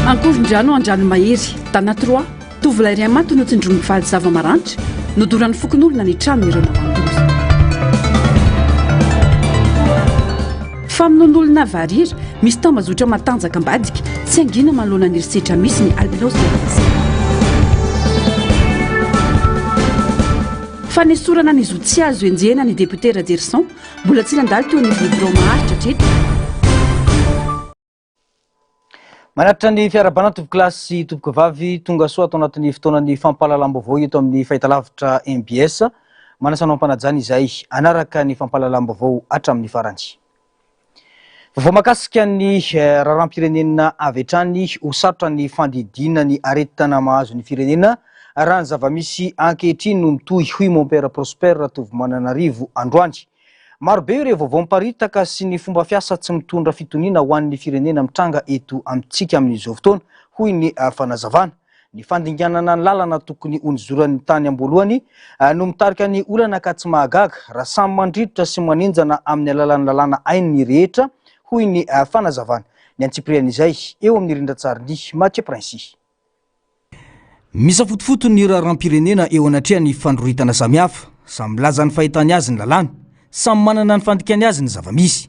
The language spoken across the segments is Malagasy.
Ankorondrano Andranomahery, Tana Trois, tovolahy iray maty notsindromin'ny valy zava-maranitra, nodoran'ny fokonolona ny tranon'ireo namandoza. Famonoan'olona varira, misy tambazotra matanjaka ambadika, tsy hangina manoloana ny herisetra misy ny Albinos Madagasikara. Fanesorana ny zo tsy azo enjehina ny député Rajerison, mbola tsy nandalo teo anivon'ny birao maharitra hatreto. Manatitra ny fiarahabana tompokolahy sy tompokovavy tonga soa ato anatin'ny fotoanan'ny fampahalalam-baovao eto amin'ny fahitalavitra MBS. Manasa anao am-panajana izay hanaraka ny fampahalalam-baovao hatramin'ny farany. Vaovao mahakasika ny raharaham-pirenena avy hatrany ho sarotra ny fandidiana ny aretina mahazo ny firenena raha ny zava-misy ankehitriny no mitohy hoy Mompera Prosper Ratovomananarivo androany. Marobe ireo vaovao miparitaka sy ny fomba fiasa tsy mitondra fitoniana ho an'ny firenena mitranga eto amintsika amin'izao fotoana, hoy ny fanazavana. Ny fandinganana ny lalana tokony ho nizoran'ny tany am-boalohany no mitarika ny olana ka tsy mahagaga raha samy mandrirotra sy manenjana amin'ny alalan'ny lalàna hainy ny rehetra, hoy ny fanazavana. Ny antsipirian'izay eo amin'ny rindran-tsarin'i Mathieu Princi. Misafotofoto ny raharaham-pirenena eo anatrehan'ny fandroritana samihafa. Samy milaza ny fahitany azy ny lalàna. Samy manana ny fandikany azy ny zava-misy.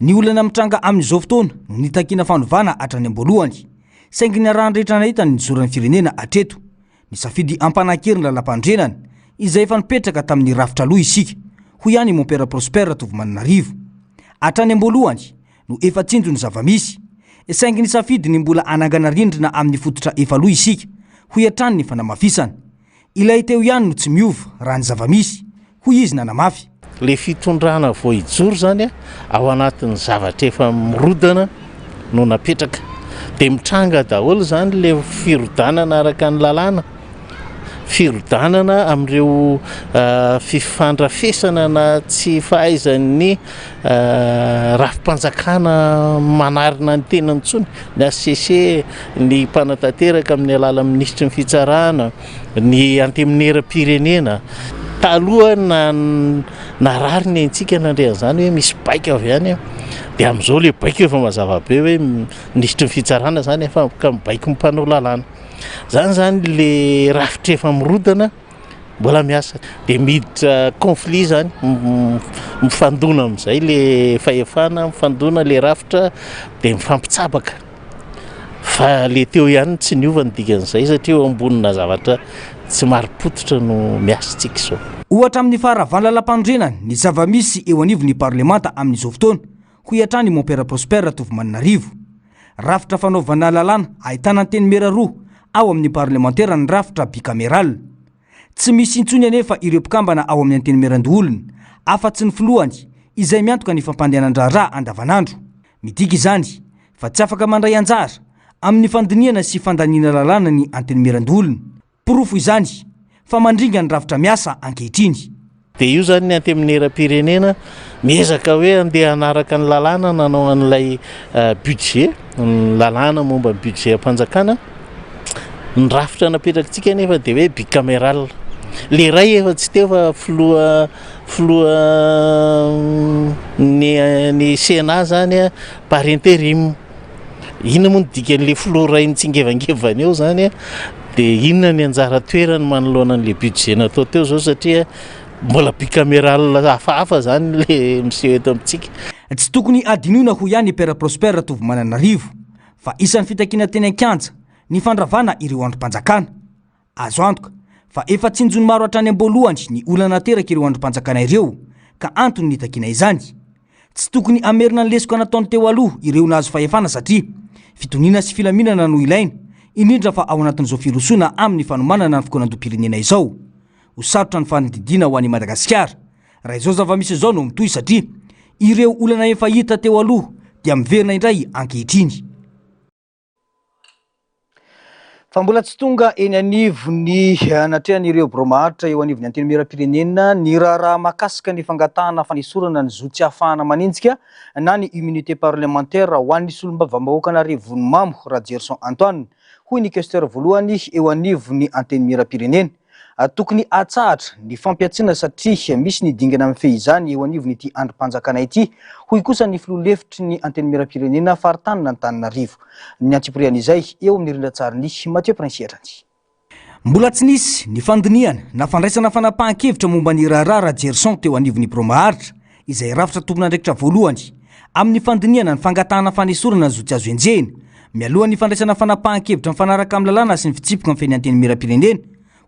Ny olana mitranga amin'izao fotoana no nitakiana fanovana hatrany am-boalohany. Saingy niarahan'ny rehetra nahita ny nizoran'ny firenena hatreto. Nisafidy hampanan-kery ny lalàmpanorenana, izay efa nipetraka tamin'ny rafitra aloha isika, hoy ihany i Mompera Prosper Ratovomananarivo. Hatrany am-boalohany, no efa tsinjo ny zava-misy. Saingy nisafidy ny mbola hanangana rindrina amin'ny fototra efa lo isika, hoy hatrany ny fanamafisana. Ilay teo ihany no tsy miova, raha ny zava-misy, hoy izy nanamafy. Ilay fitondrana vao hijoro izany ao anatin'ny zavatra efa mirodana no napetraka. Dia mitranga daholo izany ilay firodanana araka ny lalàna, firodanana amin'ireo fifandrafesana na tsy fahaizan'ny rafi-panjakana manarina ny tenany intsony, ny HCC, ny mpanatanteraka amin'ny alalan'ny minisitry ny fitsarana, ny antenimieram-pirenena. Taloha na narary ny aintsika nandre an'izany hoe misy baiko avy any, dia amin'izao ilay baiko efa mazava be hoe minisitry ny fitsarana izany afaka mibaiko ny mpanao lalàna. Izany izany ilay rafitra efa mirodana. Mbola miasa dia miditra conflit zany, mifandona amin'izay le fahefana, mifandona le rafitra dia mifampitsabaka. Fa le teo ihany tsy niova ny dikan'izay satria eo ambonina zavatra tsy marim-pototra no miasa tsika izao. Ohatra amin'ny faharavan'ny lalàmpanorenana ny zava-misy eo anivon'ny parlemanta amin'izao fotoana, hoy hatrany i Mompera Prosper Ratovomananarivo. Rafitra fanaovana lalàna ahitana antenimiera roa ao amin'ny parlemantera ny rafitra bicameral. Tsy misy intsony anefa ireo mpikambana ao amin'ny antenimierandoholona, afa-tsy ny filohany, izay miantoka ny fampandehanan-draharaha andavanandro. Midika izany fa tsy afaka mandray anjara amin'ny fandinihana sy fandaniana lalàna ny antenimierandoholona. Porofo izany fa mandringa ny rafitra miasa ankehitriny. Dia io izany ny Antenimierampirenena miezaka hoe andeha hanaraka ny lalàna nanao an'ilay budget, ny lalàna momba ny budget-mpanjakana. Ny rafitra napetrakitsika anefa dia hoe bicameral. Ilay iray efa tsy teo fa filoha filoha ny ny Sénat izany par intérim. Inona moa no dikan'ilay filoha iray mitsingevangevana eo izany dia inona ny anjara toerany manoloana an'ilay budget natao teo izao satria mbola bicameral hafahafa izany ilay miseho eto amintsika. Tsy tokony hadinoina hoy ihany i Père Prosper Ratovomananarivo fa isan'ny fitakiana teny an-kianja ny fandravana ireo andrim-panjakana. Azo antoka fa efa tsinjon'ny maro hatrany am-boalohany ny olana naterak'ireo andrim-panjakana ireo ka antony nitakiana izany. Tsy tokony hamerina ny lesoka nataony teo aloha ireo nahazo fahefana satria fitoniana sy filaminana no ilaina, indrindra fa ao anatin'izao firosoana amin'ny fanomanana ny fikaonandoham-pirenena izao. Ho sarotra ny fandidiana ho an'i Madagasikara raha izao zava-misy izao no mitohy satria ireo olana efa hita teo aloha dia miverina indray ankehitriny. Fa mbola tsy tonga eny anivon'ny anatrehan'ireo birao maharitra eo anivon'ny Antenimierampirenena ny raharaha mahakasika ny fangatahana fanesorana ny zo tsy ahafahana manenjika na ny immunité parlementaire ho an'ny solombavambahoakan'Arivonimamo, Rajerison Antoine, hoy ny questeur voalohany eo anivon'ny Antenimierampirenena. Tokony hatsahatra ny fampihantsiana satria misy ny dingana mifehy izany eo anivon'ity andrim-panjakana ity, hoy kosa ny filoha lefitry ny Antenimierampirenena faritanin'Antananarivo. Ny antsipirian'izay eo amin'ny rindran-tsarin'i Mathieu Prince hatrany. Mbola tsy nisy ny fandinihana na fandraisana fanapahan-kevitra momba ny raharaha Rajerison teo anivon'ny birao maharitra, izay rafitra tompon'andraikitra voalohany amin'ny fandinihana ny fangatahana fanesorana ny zo tsy azo enjehina, mialohan'ny fandraisana fanapahan-kevitra mifanaraka amin'ny lalàna sy ny fitsipika mifehy ny Antenimierampirenena,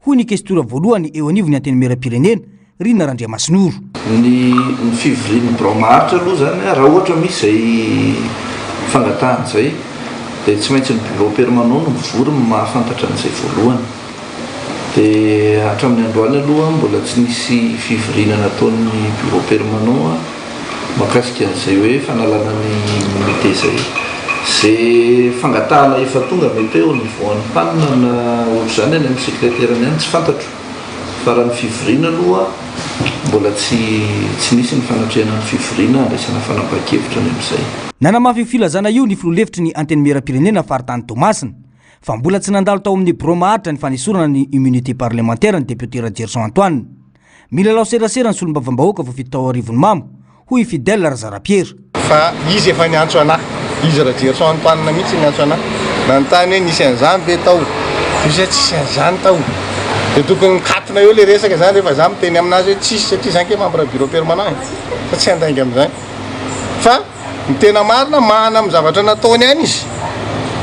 hoy ny kestora voalohany eo anivon'ny Antenimierampirenena, Rina Randriamasinoro. Ny ny fivorian'ny birao maharitra aloha izany raha ohatra misy izay fangatahana izay dia tsy maintsy ny bureau permanent no mivory no mahafantatra an'izay voalohany. Dia hatramin'ny androany aloha mbola tsy nisy fivoriana nataon'ny bureau permanent mahakasika an'izay hoe fanalana ny immunité izay. Izay fangatahana efa tonga mety hoe au niveau an'ny PAN na ohatr'izany any amin'ny secrétaire-ny any tsy fantatro fa raha ny fivoriana aloha mbola tsy tsy nisy ny fanatrehana ny fivoriana handraisana fanapahan-kevitra ny amin'izay. Nanamafy io filazana io ny filoha lefitry ny Antenimierampirenena faritany Toamasina. fa mbola tsy nandalo tao amin'ny birao maharitra ny fanesorana ny immunité parlementaire ny depiote Rajerison Antoine. Milalao serasera ny solombavambahoaka voafidy tao Arivonimamo, hoy i Fidèle Razarapiera. Fa izy efa niantso anah, izy Rajerison Antoine mihitsy niantso anah, nanontany hoe nisy an'izany ve tao, dia izy hoe tsisy an'izany tao. Dia tokony mikatona eo le resaka zany rehefa za miteny aminazy hoe tsisy satria za ange membre bureau permanent e, fa tsy handainga amin'izany. Fa. Ny tena marina, mahana amin'ny zavatra nataony ihany izy.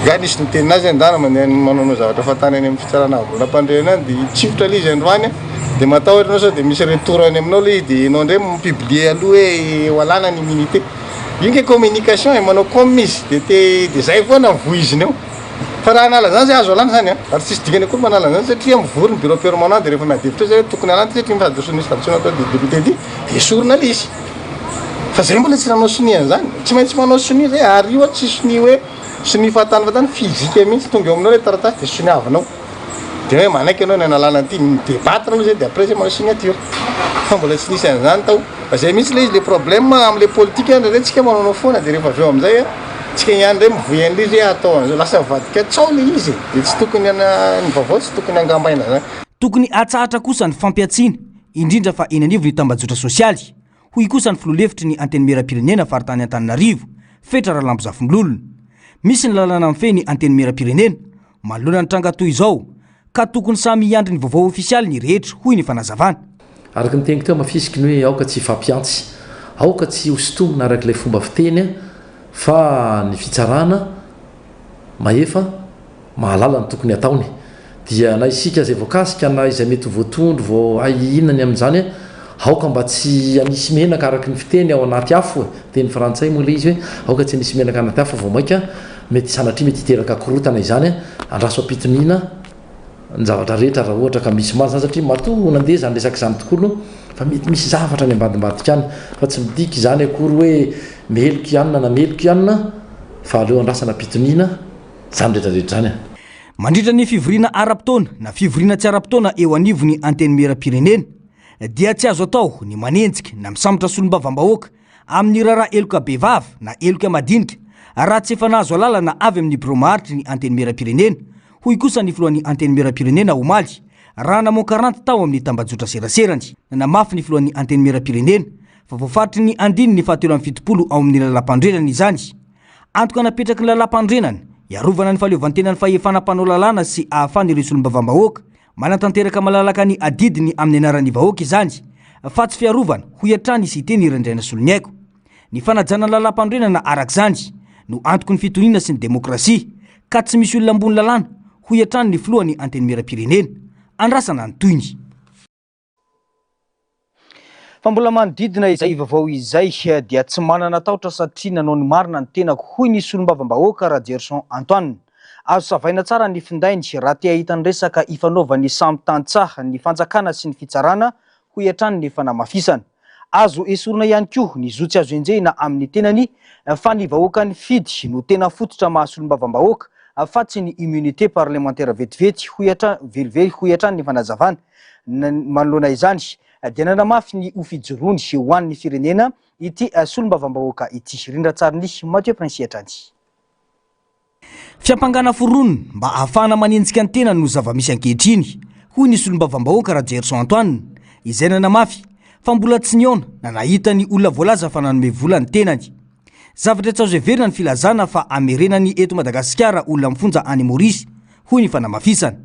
Nga nisy niteny azy andana mandeha manaonao zavatra fahatany any amin'ny fitsarana avo nampandrena any dia hitsifotra ilay izy androany an, dia matahotra ianao sao dia misy retour any aminao ilay izy dia ianao indray mi-publier aloha hoe ho alana ny immunité. Io nge communication e, manao com izy dia te dia zay foana ny voiziny eo. Fa raha hanala an'izany zay azo alana izany an, ary tsisy dikany akory manala an'izany satria mivory ny bureau permanent dia rehefa miady hevitra eo zay hoe tokony alana ity satria misy misy fahadisoana atao député ity dia esorina ilay izy. Fa zay mbola tsy nanao sonia an'izany. Tsy maintsy manao sonia zay ary io tsy sonia hoe sonia fahatany fahatany, physique mihitsy tonga eo aminao ilay taratasy dia soniavinao. Dia hoe manaiky ianao ny hanalana an'ity, mi-debattre aloha zay dia après zay manao signature. Fa mbola tsy nisy an'izany tao. Fa zay mihitsy ilay izy, le problème amin'ilay politique indraindray tsika manaonao foana dia rehefa avy eo amin'izay an, tsika ihany indray mivoy an'ilay izy hoe atao an'izao, lasa mivadika tsao ilay izy e. Dia tsy tokony hana, ny vaovao tsy tokony hangambaina zany. Tokony hatsahatra kosa ny fampihantsiana, indrindra fa eny anivon'ny tambajotra sosialy. hoy kosa ny filoha lefitry ny Antenimierampirenena faritany Antananarivo, Fetra Ralambozafimbololona. Misy ny lalana mifehy ny Antenimierampirenena manoloana ny tranga toy izao ka tokony samy hiandry ny vaovao ofisialy ny rehetra, hoy ny fanazavana. Araka ny teniko teo, hamafisiko ny hoe aoka tsy hifampiantsy, aoka tsy hosintomina araka ilay fomba fiteny fa ny fitsarana mahefa mahalala ny tokony hataony. Dia na isika izay voakasika na izay mety ho voatondro vao hay inona ny amin'izany, aoka mba tsy hanisy menaka araka ny fiteny ao anaty afo e! Teny frantsay moa ilay izy hoe aoka tsy hanisy menaka anaty afo fa vao mainka mety sanatria mety hiteraka korontana izany, andraso am-pitoniana ny zavatra rehetra raha ohatra ka misy marina izany satria matoa nandeha izany resaka izany tokoa aloha fa mety misy zavatra any ambadimbadika any fa tsy midika izany akory hoe meloka i anona na meloka i anona fa aleo andrasana am-pitoniana Izany rehetra rehetra izany an. Mandritra ny fivoriana ara-potoana na fivoriana tsy ara-potoana eo anivon'ny Antenimierampirenena dia tsy azo atao ny manenjika na misambotra solombavambahoaka amin'ny raharaha heloka bevava na heloka madinika raha tsy efa nahazo alalana avy amin'ny birao maharitry ny Antenimierampirenena, hoy kosa ny filohan'ny Antenimierampirenena omaly raha namoaka ranty tao amin'ny tambajotra seraserany. Nanamafy ny filohan'ny Antenimierampirenena fa voafaritry ny andininy fahatelo amby 70 ao amin'ny lalàmpanorenana izany. Antoka napetraky ny lalàmpanorenana, hiarovana ny fahaleovantenan'ny fahefana mpanao lalàna sy ahafahan'ireo solombavambahoaka manatanteraka malalaka ny adidiny amin'ny anaran'ny vahoaka izany, fa tsy fiarovana, hoy hatrany i Siteny Randrianasoloniaiko. Ny fanajana ny lalàmpanorenana araka izany no antoky ny fitoniana sy ny demokrasia, ka tsy misy olona ambony lalàna, hoy hatrany ny filohan'ny Antenimierampirenena. Andrasana ny tohiny. Fa mbola manodidina izay vaovao izay dia tsy manana tahotra satria nanao ny marina ny tenako, hoy ny solombavambahoaka Rajerison Antoine. Azo savaina tsara ny findainy raha te hahita ny resaka ifanaovan'ny samy tantsaha, ny fanjakana sy ny fitsarana, hoy hatrany ny fanamafisana. Azo esorina ihany koa ny zo tsy azo enjehina amin'ny tenany fa ny vahoaka nifidy no tena fototra maha solombavambahoaka fa tsy ny immunité parlementaire vetivety, hoy hatrany velively, hoy hatrany ny fanazavana. Manoloana izany dia nanamafy ny ho fijoroany ho an'ny firenena ity solombavambahoaka ity. Rindran-tsarin'i Mathieu Prince hatrany. Fiampangana foronina mba ahafahana manenjika ny tena no zava-misy ankehitriny. hoy ny solombavambahoaka Rajerison Antoine, izay nanamafy fa mbola tsy nihaona na nahita ny olona voalaza fa nanome vola ny tenany. Zavatra tsy azo heverina ny filazana fa hamerenany eto Madagasikara olona mifonja any Maorisy, hoy ny fanamafisana.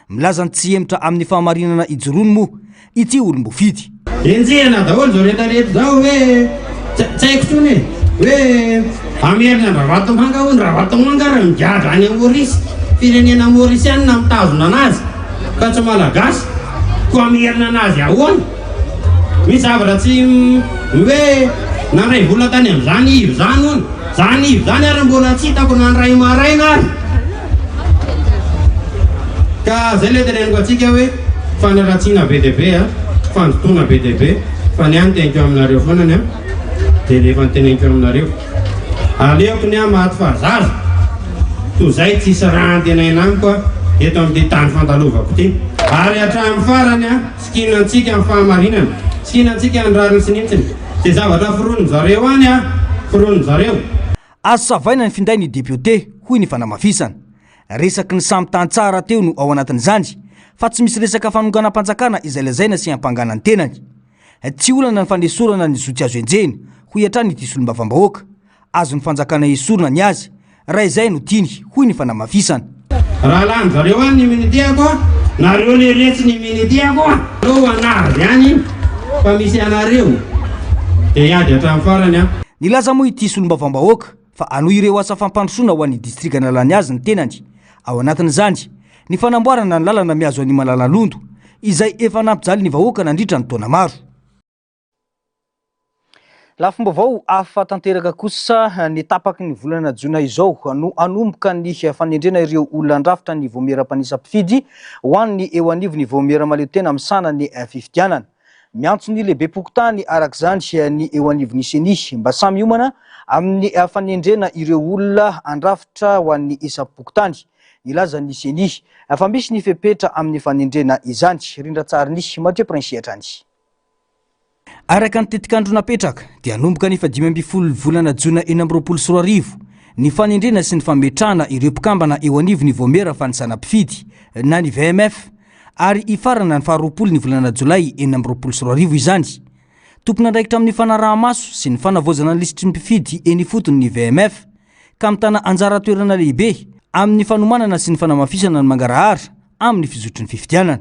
Milaza ny tsy hihemotra amin'ny fahamarinana ijoroany moa ity olom-boafidy. Enjehina daholo izao rehetra rehetra izao hoe tsy haiko intsony e! Hoe hamerina an-dRavatomanga hono, Ravatomanga ary migadra any Maorisy, firenena maorisianina mitazona anazy fa tsy malagasy, koa hamerina anazy ahoana? Misy zavatra tsy ny hoe nandray vola tany amin'izany Yves izany hono, izany Yves izany ary mbola tsy hitako nandray maraina ary. Ka zay le teneniko antsika hoe fanaratsiana be dia be a, fandotoana be dia be, fa ny ahy ny teniko aminareo foana ny a, dia le efa niteneniko aminareo. Aleoko ny ahy maty fahazaza, toy zay tsisy raha antenaina amiko a, eto amin'ity tany fandalovako ity. Ary hatramin'ny farany a, sikinantsika ny fahamarinana, sikinantsika ny rariny sy ny hitsiny. Zay zavatra foronin zareo any a, foronin zareo. Azo savaina ny finday ny depiote, hoy ny fanamafisana. Resaky ny samy tantsaha rahateo no ao anatin'izany, fa tsy misy resaka fanonganam-panjakana izay lazaina sy ampangana ny tenany. Tsy olana ny fanesorana ny zo tsy azo enjehina, hoy hatrany ity solombavambahoaka. Azon'ny fanjakana esorina ny azy, raha izay no tiany, hoy ny fanamafisana. Raha lany zareo any ny immunité-ako a, nareo leretsy ny immunité-ako a! Aleo anazy any iny fa misy anareo dia hiady hatramin'ny farany aho. Nilaza moa ity solombavambahoaka fa hanohy ireo asa fampandrosoana ho an'ny distrika nalany azy ny tenany. Ao anatin'izany ny fanamboarana ny lalana mihazo an'i Malalalondo izay efa nampijaly ny vahoaka nandritra ny taona maro. Lafim-baovao hafa tanteraka kosa, ny tapaky ny volana jona izao no hanomboka ny fanendrena ireo olona handrafitra ny vaomiera mpanisa mpifidy ho an'ny eo anivon'ny vaomiera mahaleotena misahana ny fifidianana. Miantso ny lehibem-pokontany araka izany ny eo anivon'ny Ceni mba samy hiomana amin'ny fanendrena ireo olona handrafitra ho an'ny isam-pokontany. Nilaza ny Ceni fa misy ny fepetra amin'ny fanendrena izany. Rindran-tsarin'i Mathieu Princi hatrany. Araka ny tetikandro napetraka dia hanomboka ny faha-15 volana jona 2026 ny fanendrena sy ny fametrahana ireo mpikambana eo anivon'ny Vaomiera fanisana mpifidy na ny VMF ary hifarana ny faharoapolo ny volana jolay 2026 izany. Tompon'andraikitra amin'ny fanaraha-maso sy ny fanavaozana ny lisitry ny mpifidy eny ifotony ny VMF ka mitana anjara toerana lehibe amin'ny fanomanana sy ny fanamafisana ny mangarahara amin'ny fizotry ny fifidianana.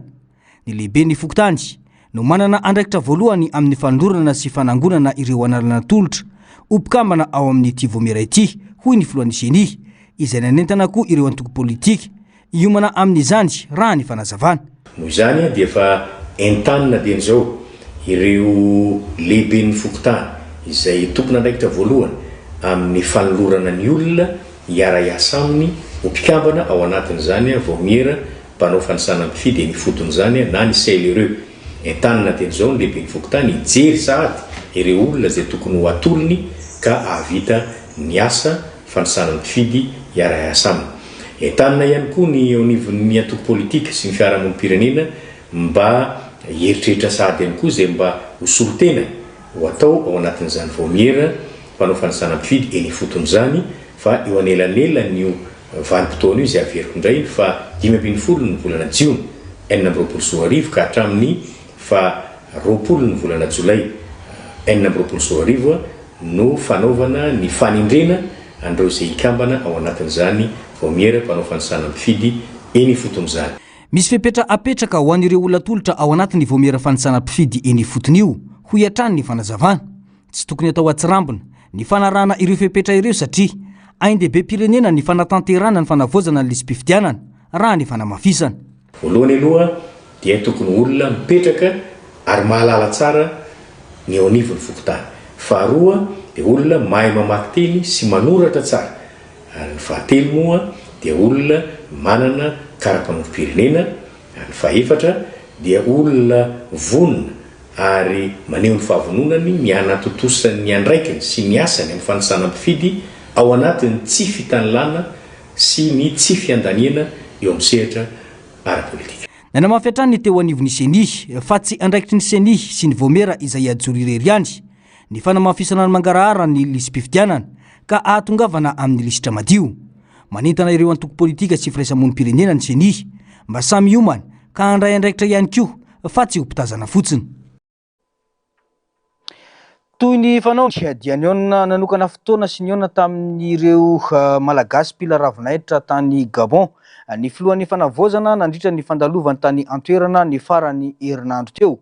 Ny lehiben'ny fokontany no manana andraikitra voalohany amin'ny fanolorana sy fanangonana ireo anarana natolotra ho mpikambana ao amin'ity vaomiera ity, hoy ny filohan'ny Ceni, izay nanentana koa ireo antoko politika hiomana amin'izany, raha ny fanazavana. Noho izany dia efa entanina dieny izao ireo lehiben'ny fokontany izay tompon'andraikitra voalohany amin'ny fanolorana ny olona hiara-hiasa aminy ho mpikambana ao anatin'izany vaomiera mpanao fanisana mpifidy eny ifotony izany na ny CLRE. Entanina teny izao ny lehiben'ny fokontany hijery sahady ireo olona izay tokony ho atolony ka hahavita ny asa fanisana mpifidy hiara-hiasa aminy. Entanina ihany koa ny eo anivon'ny antoko politika sy ny fiarahamonim-pirenena mba hieritreritra sahady ihany koa izay mba ho solontenany ho atao ao anatin'izany vaomiera mpanao fanisana mpifidy eny ifotony izany fa eo anelanelan'io Vanim-potoana io izay averiko indray ny faha 15 ny volana jiona 2026 ka hatramin'ny faha 20 ny volana jolay 2026 no fanaovana ny fanendrena an'ireo izay hikambana ao anatin'izany vaomiera mpanao fanisana mpifidy eny ifotony izany. Misy fepetra apetraka ho an'ireo olona atolotra ao anatin'ny vaomiera fanisana mpifidy eny ifotony io, hoy hatrany ny fanazavana. Tsy tokony atao atsirambina ny fanarahana ireo fepetra ireo satria ain-dehibem-pirenena ny fanatanterahana ny fanavaozana ny lisi-pifidianana, raha ny fanamafisana. Voalohany aloha dia tokony ho olona mipetraka ary mahalala tsara ny eo anivon'ny fokontany. Faharoa dia olona mahay mamaky teny sy manoratra tsara. Ary ny fahatelo moa dia olona manana kara-panompo-pirenena. Ary ny fahefatra dia olona vonona ary maneho ny fahavononany ny hanatontosa ny andraikiny sy ny asany amin'ny fanisana mpifidy ao anatin'ny tsy fitanilana sy ny tsy fiandaniana eo amin'ny sehatra ara-politika. Nanamafy hatrany ny teo anivon'ny Ceni fa tsy andraikitry ny Ceni sy ny vaomiera izay hajoro irery ihany ny fanamafisana ny mangarahara ny lisi-pifidianana ka ahatongavana amin'ny lisitra madio. Manentana ireo antoko politika sy firaisamonim-pirenena ny Ceni mba samy hiomana. ka handray andraikitra ihany koa fa tsy ho mpitazana fotsiny. Toy ny fanaony dia nihaona nanokana fotoana sy nihaona tamin'ireo Malagasy mpila ravinahitra tany Gabon ny filohan'ny fanavaozana nandritra ny fandalovany tany an-toerana ny faran'ny herinandro teo.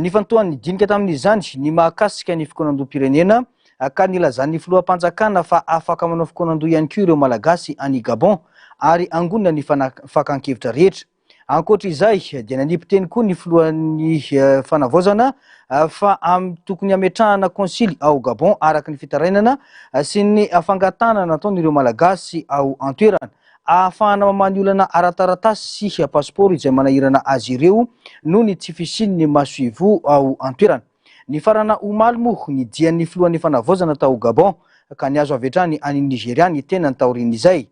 Nifantohan'ny dinika tamin'izany ny mahakasika ny fikaonandoham-pirenena ka nilazan'ny filoham-panjakana fa afaka manao fikaonandoha ihany koa ireo Malagasy any Gabon ary angonina ny fakan-kevitra rehetra. Ankoatra izay dia nanipy teny koa ny filohan'ny fanavaozana fa tokony hametrahana konsily ao Gabon araka ny fitarainana sy ny fangatahana nataon'ireo Malagasy ao an-toerana ahafahana mamaha ny olana ara-taratasy sy pasipaoro izay manahirana azy ireo noho ny tsy fisian'ny masoivoho ao an-toerana. Nifarana omaly moa ny dian'ny filohan'ny fanavaozana tao Gabon ka nihazo avy hatrany any Nigeria ny tenany taorian'izay.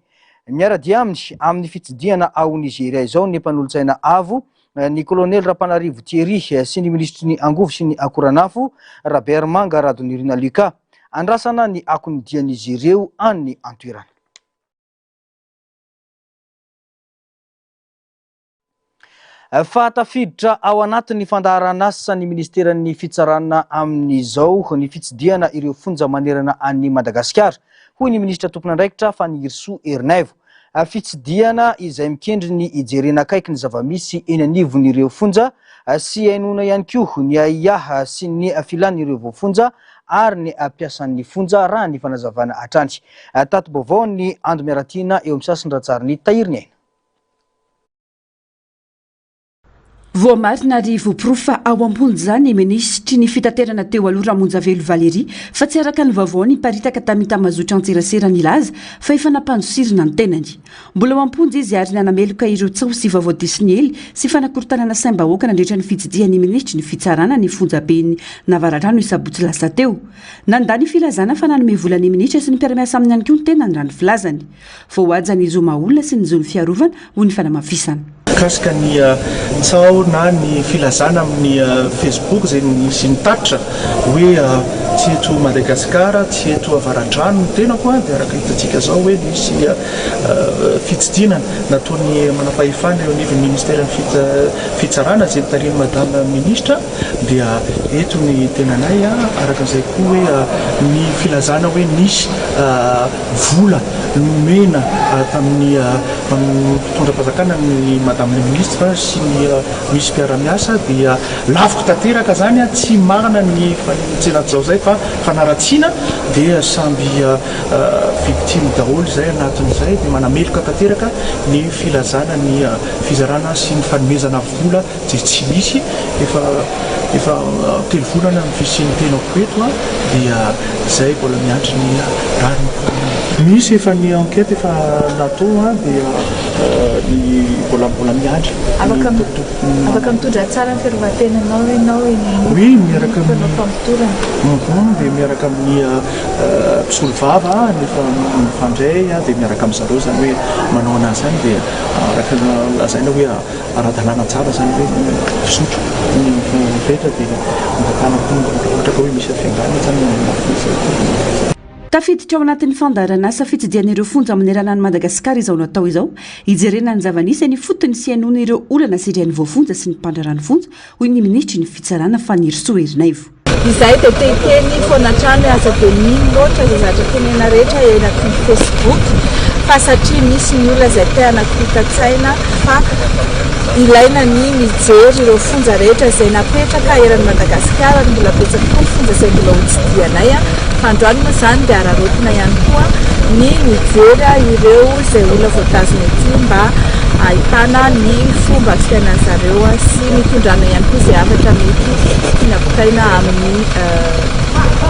Miara-dia aminy amin'ny fitsidihana ao Nigeria izao ny mpanolotsaina avo, ny kolonely Rampanarivo Thierry sy ny minisitry ny angovo sy ny akoranafo, Rabearimanga Radonirina Lucas. Andrasana ny akon'ny dian'izy ireo any an-toerana. Fa tafiditra ao anatin'ny fandaharan'asan'ny ministeran'ny fitsarana amin'izao ny fitsidihana ireo fonja manerana an'i Madagasikara, hoy ny minisitra tompon'andraikitra Fanirisoa Ernaivo. Fitsidihana izay mikendry ny hijerena akaiky ny zava-misy eny anivon'ireo fonja sy hainoana ihany koa ny ahiahy sy ny filan'ireo voafonja ary ny mpiasan'ny fonja raha ny fanazavana hatrany. Tati-baovao ny Ando Miaratiana eo amin'ny sasin-dRatsariny Tahiriniaina. Voamarina ary voaporofo fa ao am-ponja ny minisitry ny fitaterana teo aloha Ramonjavelo Valérie fa tsy araka ny vaovao niparitaka tamin'ny tambazotran-tserasera nilaza fa efa nampandosirina ny tenany. Mbola ao am-ponja izy ary nanameloka ireo tsaho sy vaovao diso niely sy fanakorontanana saim-bahoaka nandritra ny fitsidihan'ny minisitry ny fitsarana ny fonjaben'i Navaradrano ny sabotsy lasa teo. Nandà ny filazana fa nanome vola ny minisitra sy ny mpiara-miasa aminy ihany koa ny tenany raha ny filazany. Voahaja ny zo maha olona sy ny zon'ny fiarovana, hoy ny fanamafisana. Mikasika ny tsaho na ny filazana amin'ny Facebook izay nisy nitatitra hoe tsy eto Madagasikara, tsy eto Avaradrano ny tenako dia araka hitantsika izao hoe nisy fitsidihana nataon'ny manampahefana eo anivon'ny ministeran'ny fitsarana izay notarihin'ny madame ministra dia eto ny tenanay araka izay koa hoe ny filazana hoe nisy vola nomena tamin'ny mpitondram-panjakana ny madame le ministre sy ny misy mpiara-miasa dia laviko tanteraka zany tsy marina ny fanenjehana zay fa fanaratsiana dia samby victime daholo zay anatin'izay dia manameloka tanteraka ny filazana ny fizarana sy ny fanomezana vola dia tsy misy, efa efa telo volana ny fisian'ny tenako eto an, dia izay mbola miandry ny rariny koa. Misy efa ny enquête efa natao an, dia ny mbola mbola miandry ny Afaka afaka mitondra tsara ny fiarovan-tenanao ianao eny amin'ny Oui, miaraka mpanao amin'ny famotorana. Uhum, dia miaraka amin'ny mpisolovava efa mifandray dia miaraka amin'ny zareo izany hoe manao an'azy izany dia araka ny lazaina hoe Ara-dalàna tsara izany hoe misotro ny rehetra dia angatahana koa raha ohatra ka hoe misy hafianganana izany ny anatin'izay. Tafiditra ao anatin'ny fandaharanasa fitsidihana ireo fonja manerana an'i Madagasikara izao natao izao, hijerena ny zava-nisy eny ifotony sy hainoana ireo olana sedrain'ny voafonja sy ny mpandraharaha ny fonja, hoy ny minisitry ny Fitsarana Fanirisoa Ernaivo. Izahay dia te hiteny foana hatrany hoe aza dia mino loatra izay zavatra tenenina rehetra eny amin'ny Facebook fa satria misy ny olona izay te hanakorontan-tsaina fa ilaina ny mijery ireo fonja rehetra izay napetraka eran'i Madagasikara ary mbola betsaka koa ny fonja izay mbola hotsidihanay fa androany moa izany dia araraotina ihany koa ny mijery ireo izay olona voatazona ety mba ahitana ny fomba fiainan'zareo sy nitondrana ihany koa izay hafatra mety tiana ampitaina amin'ny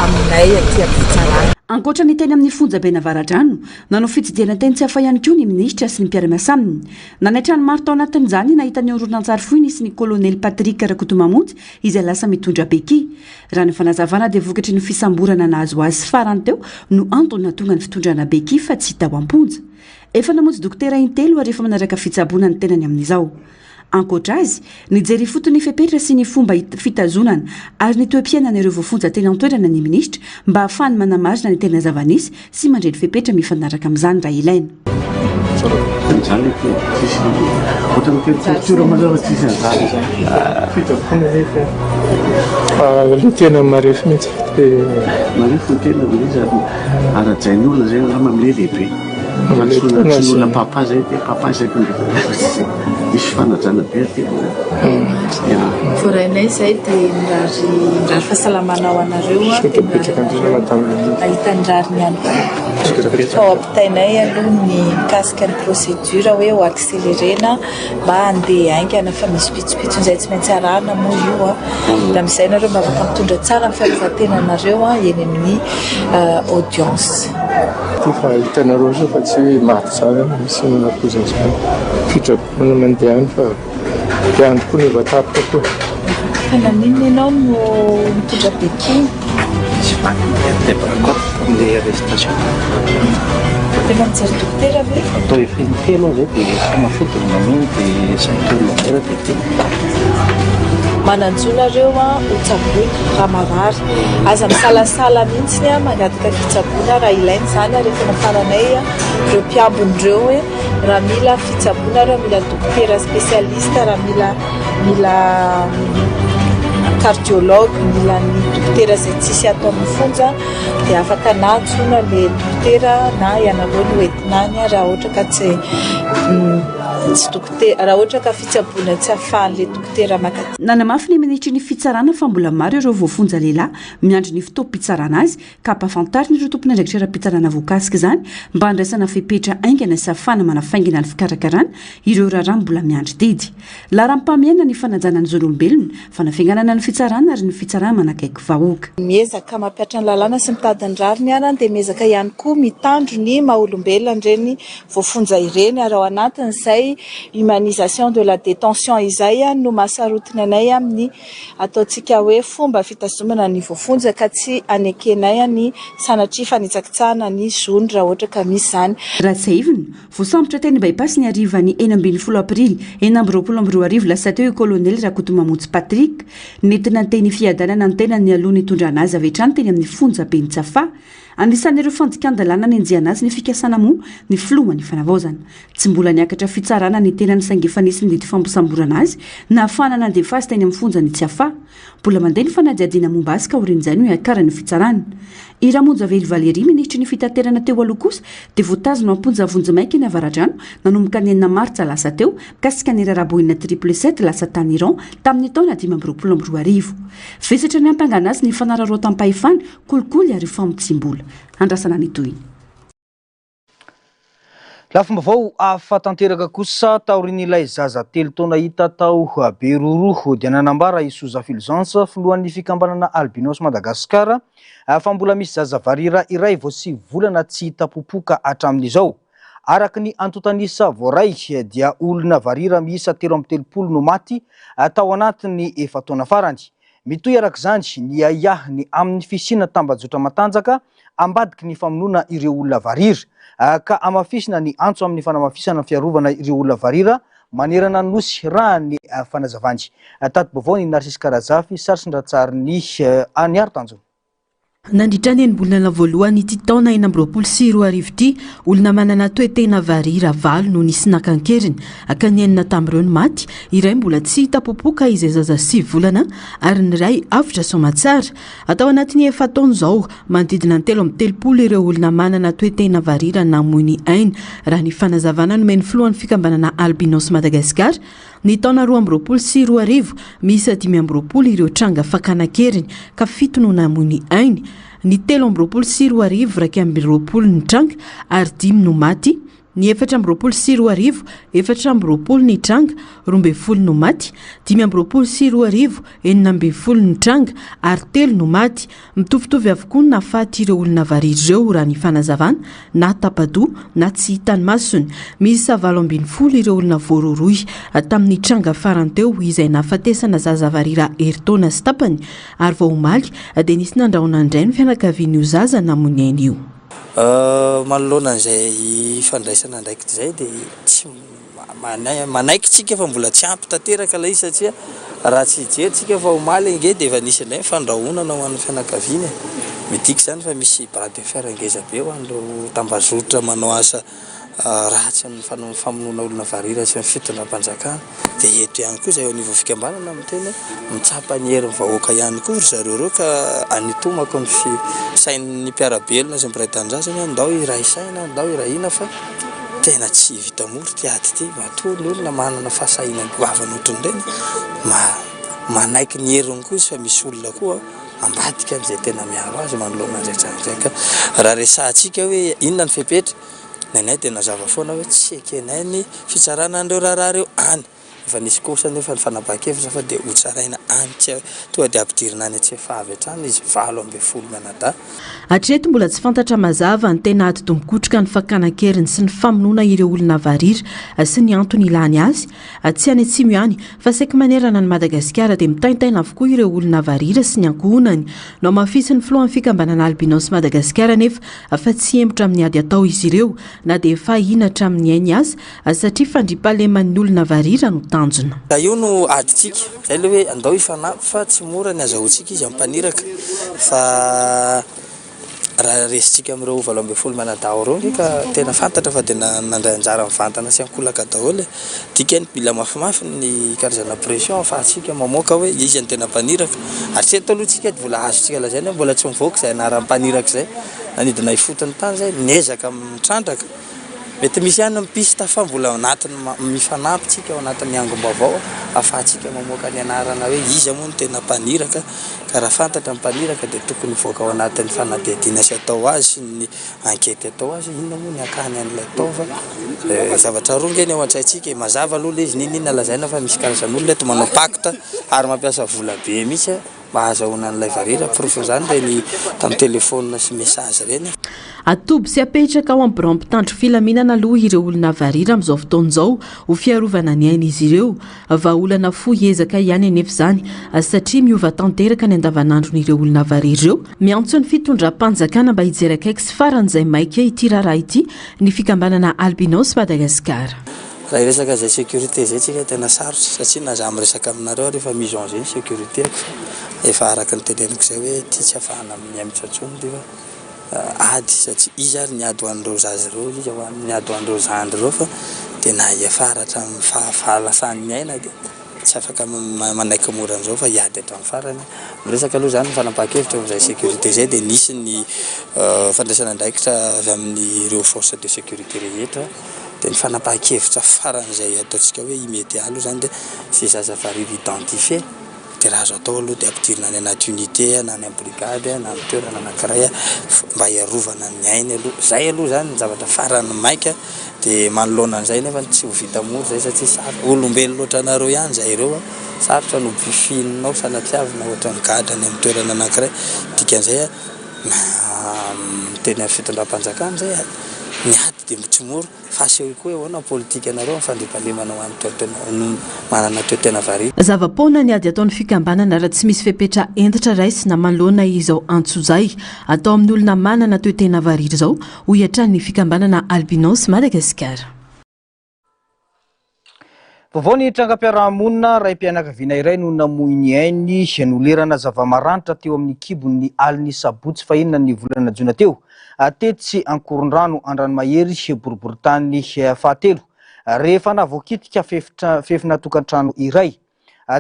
aminay aty amin'ny fitsarana. Ankoatra ny teny amin'ny fonjaben'Avaradrano, nanao fitsidihana teny Tsiafahy ihany koa ny minisitra sy ny mpiara-miasa aminy. Nanaitra ny maro tao anatin'izany ny nahita ny horonantsary fohy nisy ny kolonely Patrick Rakotomamonjy izay lasa mitondra beky. Raha ny fanazavana dia vokatry ny fisamborana nahazo azy farany teo no antony nahatonga ny fitondrana beky fa tsy tao am-ponja. Efa namonjy dokotera intelo ary efa manaraka fitsaboana ny tenany amin'izao. Ankoatra azy, nijery ifotony ny fepetra sy ny fomba fitazonana ary ny toe-piainan'ireo voafonja teny an-toerana ny minisitra mba hahafahany manamarina ny tena zava-nisy sy mandre ny fepetra mifanaraka amin'izany raha ilaina. Izany e, tsisy ohatran'ny teny torture mazava tsisy an'izany izany. Fitsaboana nefa fa le tena marefo mihitsy dia. Marefo ny tena dia izy ary arajain'ny olona zay angamba amle lehibe. Antsoina antsoin'olona papa zay dia papa izay misy fanajana be aty aminy. Voarainay izay dia mirary mirary fahasalamana ho anareo dia mirary anareo hahita ny rariny ihany koa. Fa ho ampitainay aloha ny mikasika ny procédure hoe ho accélérer-na mba handeha haingana fa misy pitsopitsony izay tsy maintsy arahana moa io an. Dia amin'izay nareo mba afaka mitondra tsara ny fiarovan-tenanareo eny amin'ny audience. Ty fa hitanareo zao fa tsy hoe maty zany aho misy manapoizina izany. Fitsaboana mandeha any fa be andro koa nefa tapitra koa. Fa naninona ianao no mitondra béquille? Misy vaky ny vertèbre côte tamin'ilay arrestation. Efa nijery dokotera ve? Atao efa intelo aho izay dia fanafody no nomeny dia ceinture lombaire dia teny. Manan-jo nareo ho tsaboina raha marary. Aza misalasala mihitsy mangataka fitsaboana raha ilaina izany ary efa nafaranay ireo mpiambina ireo hoe raha mila fitsaboana raha mila dokotera spécialiste raha mila mila cardiologue mila ny dokotera izay tsisy ato amin'ny fonja dia afaka na antsoina le dokotera na ianareo no entina any raha ohatra ka tsy tsy dokotera raha ohatra ka fitsaboana tsy ahafahan'le dokotera maka Nanamafy ny minisitry ny Fitsarana fa mbola maro ireo voafonja lehilahy miandry ny fotoam-pitsarana azy ka ampahafantarina ireo tompon'andraikitra ara-pitsarana voakasika izany mba handraisana fepetra haingana sy hahafahana manafaingana ny fikarakarana ireo raharaha mbola miandry didy. Laharam-pahamehana ny fanajana ny zon'olombelona, fanafenganana ny fitsarana ary ny fitsarana manakaiky vahoaka. Miezaka mampihatra ny lalàna sy mitady ny rariny ary dia miezaka ihany koa mitandro ny maha olombelona an'ireny voafonja ireny ary ao anatin'izay humanisation de la détention izay no mahasarotiny anay amin'ny ataontsika hoe fomba fitazomana ny voafonja ka tsy anekenay ny sanatria fanitsakitsahana ny zony raha ohatra ka misy izany. Raha tsiahivina, voasambotra teny By-pass ny harivan'ny 16 aprily 2026 lasa teo i Kolonely Rakotomamonjy Patrick. Nentina teny Fiadanana ny tenany nialoha nitondrana azy avy hatrany teny amin'ny fonjaben'i Tsiafahy. Anisan'ireo fandikan-dalàna nenjehana azy ny fikasana hamono ny filohan'ny fanavaozana. Tsy mbola niakatra fitsarana ny tenany saingy efa nisy ny didy fampisamborana azy nahafahana nandefa azy teny amin'ny fonjan'i Tsiafahy. Mbola mandeha ny fanadihadiana momba azy ka aorian'izay no hiakarany fitsarana. I Ramonjavelo Valérie, minisitry ny fitaterana teo aloha kosa dia voatazona am-ponja vonjimaika eny Avaradrano nanomboka ny enina martsa lasa teo mikasika ny raharaha Boeing triple sept lasa tany Iran tamin'ny taona 2025. Vesatra niampangana azy ny fanararaotam-pahefana, kolikoly ary famotsiam-bola. Andrasana ny tohiny. Lafim-baovao hafa tanteraka kosa, taorian'ilay zaza telo taona hita tao Beroroha dia nanambara i Soja Fulgence, filohan'ny fikambanana Albinos Madagascar, fa mbola misy zaza varira iray vao sivy volana tsy hita popoka hatramin'izao. Araka ny antontan'isa voaray dia olona varira miisa 33 no maty tao anatin'ny efa-taona farany. Mitohy araka izany ny ahiahy ny amin'ny fisiana tambajotra matanjaka ambadiky ny famonoana ireo olona varira, ka hamafisina ny antso amin'ny fanamafisana ny fiarovana ireo olona varira manerana ny Nosy, raha ny fanazavany. Tati-baovao ny Narcisse Karazafy, sary sy an-tsarin'i Niaro Tanjona. Nandritra ny enim-bolana voalohan'ity taona 2026 ity, olona manana toe-tena varira valo no nisy naka an-keriny, ka ny enina tamin'ireo no maty, iray mbola tsy hita popoka izay zaza sivy volana ary ny iray avotra soamatsara. Tao anatin'ny efa-taona izao, manodidina ny 33 ireo olona manana toe-tena varira namoy ny ainy, raha ny fanazavana nomen'ny filohan'ny fikambanana Albinos Madagascar, Ny taona 2022, miisa 25 ireo tranga fakana an-keriny ka fito no namoy ny ainy. Ny 2023, 21 ny tranga ary dimy no maty. Ny 2024, 24 ny tranga, 12 no maty. 2025, 16 ny tranga ary telo no maty. Mitovitovy avokoa ny nahafaty ireo olona variry ireo raha ny fanazavana, na tapa-doha na tsy hita ny masony. Miisa 18 ireo olona voarohirohy tamin'ny tranga farany teo izay nahafatesana zaza varira herintaona sy tapany ary vao omaly dia nisy nandrahona indray ny fianakavian'io zaza namoy ny ainy io. Manoloana an'izay fandraisana andraikitra izay dia tsy Manaiky tsika fa mbola tsy ampy tanteraka ilay izy satria raha tsy hijery tsika fa omaly ange dia efa nisy indray ny fandrahonana ho an'ny fianakaviana e. Midika izany fa misy bras de fer ngeza be ho an'ireo tambazotra manao asa Ratsy ny famonoana olona varira sy ny fitondram-panjakana. Dia eto ihany koa izay eo anivon'ny fikambanana miteny hoe mitsapa ny herin'ny vahoaka ihany koa ry zareo ireo ka anitomako ny sain'ny mpiara-belona sy ny mpiray tanindrazana hoe andao hiray saina, andao hiray hina fa tena tsy vita mora ity ady ity. Matoa ny olona manana fahasahiana goavana ohatran'ireny, manaiky ny heriny koa izy fa misy olona koa ambadika an'izay tena miaro azy manoloana an'izay tranga izay. Ka raha resahantsika hoe inona ny fepetra, Ny anay dia nazava foana hoe tsy ekenay ny fitsarana an'ireo raharaha ireo any. Efa nisy kosa anefa ny fanapahan-kevitra fa dia hotsaraina any tsy tonga dia ampidirina any Antsefaha avy hatrany izy 18 mianadahy. Hatreto mbola tsy fantatra mazava ny tena atidoha-mikotroka ny fakana an-keriny sy ny famonoana ireo olona varira sy ny antony ilany azy. Tsy any atsimo ihany fa saiky manerana an'i Madagasikara dia mitaintaina avokoa ireo olona varira sy ny ankohonany. Nohamafisin'ny filohan'ny fikambanana Albinos Madagasikara anefa fa tsy hihemotra amin'ny ady atao izy ireo na dia efa ahiana hatramin'ny ainy aza satria fandriampahaleman'ny olona varira no tanjona. Ka io no adintsika, zay le hoe andao hifanampy fa tsy mora ny azahoantsika izy amin'ny mpaniraka fa raha resintsika amin'ireo 18 mianadahy ireo nge ka tena fantatra fa dia nandray anjara mivantana sy ankolaka daholo e! Dikany mila mafimafy ny karazana pression ahafahantsika mamoaka hoe iza no tena mpaniraka. Hatreto aloha tsika mbola azontsika lazaina hoe mbola tsy mivoaka izay anaran'ny mpaniraka izay. Nanidina ifotony tany izay, miezaka mitrandraka. Mety misy ihany ny piste fa mbola ao anatin'ny mifanampy tsika ao anatin'ny angom-baovao ahafahantsika mamoaka ny anarana hoe iza moa no tena mpaniraka. Ka raha fantatra ny mpaniraka dia tokony hivoaka ao anatin'ny fanadihadiana sy atao azy sy ny Enquête atao azy inona moa ny hakany an'ilay taova? Zavatra roa nge ny ao an-tsaintsika e, mazava aloha ilay izy n'inon'inona lazaina fa misy karazan'olona eto manao pacte ary mampiasa vola be mihitsy mba hahazahoana an'ilay varira, porofon'izany ireny tamin'ny téléphone sy message ireny. Atoby sy apetraka ao amin'ny biraon'ny mpitandro filaminana aloha ireo olona varira amin'izao fotoana izao ho fiarovana ny ain'izy ireo. Vahaolana fohy ezaka ihany anefa izany satria miova tanteraka ny andavanandron'ireo olona varira ireo. Miantso ny fitondram-panjakana mba hijery akaiky sy faran'izay maika ity raharaha ity ny fikambanana Albinos Madagascar. Raha hiresaka izay sécurité izay tsika tena sarotra satria na za miresaka aminareo ary efa mise en jeu ny sécurité-ko fa efa araka ny teneniko izay hoe ity tsy afahana mihemotra intsony ity fa ady satria iza ary niady ho an'ireo zaza ireo, iza ho an'ny niady ho an'ireo zandry ireo fa tena hiafara hatramin'ny fahalasan'ny aina dia tsy afaka manaiky mora an'izao fa hiady hatramin'ny farany. Miresaka aloha izany ny fanapahan-kevitra eo amin'izay sécurité izay dia nisy ny fandraisana andraikitra avy amin'ireo forces de sécurité rehetra dia ny fanapahan-kevitra faran'izay ataontsika hoe immédiat aloha izany dia izay zaza variry identifier Dia raha azo atao aloha dia ampidirina any anaty unité na any amin'ny brigade na amin'ny toerana anankiray mba hiarovana ny ainy aloha. Izay aloha izany ny zavatra farany maika dia manoloana an'izay nefa tsy ho vita mora izay satria sarotra, olombelona ohatranareo ihany izay ireo an, sarotra no bifininao sanatriavina ohatran'ny gadra any amin'ny toerana anankiray. Dikan'izay miteny amin'ny fitondram-panjakana izay ny ady dia tsy mora. Fa asehoy koa hoe ahoana ny politikanareo amin'ny fandriampahalemana ho an'ny toetena manana toetena variana. Zava-poana ny ady ataon'ny fikambanana raha tsy misy fepetra hentitra raisina manoloana izao antsojay atao amin'ny olona manana toetena varira izao, hoy hatrany ny fikambanana Albinos Madagascar. Vaovao ny trangam-piarahamonina, raim-pianakaviana iray no namoy ny ainy nolerana zava-maranitra teo amin'ny kibony ny alin'ny sabotsy fahenina ny volana jona teo, tetsy Ankorondrano Andranomahery, boriborintany fahatelo, rehefa nahavoakitika fefina tokantrano iray.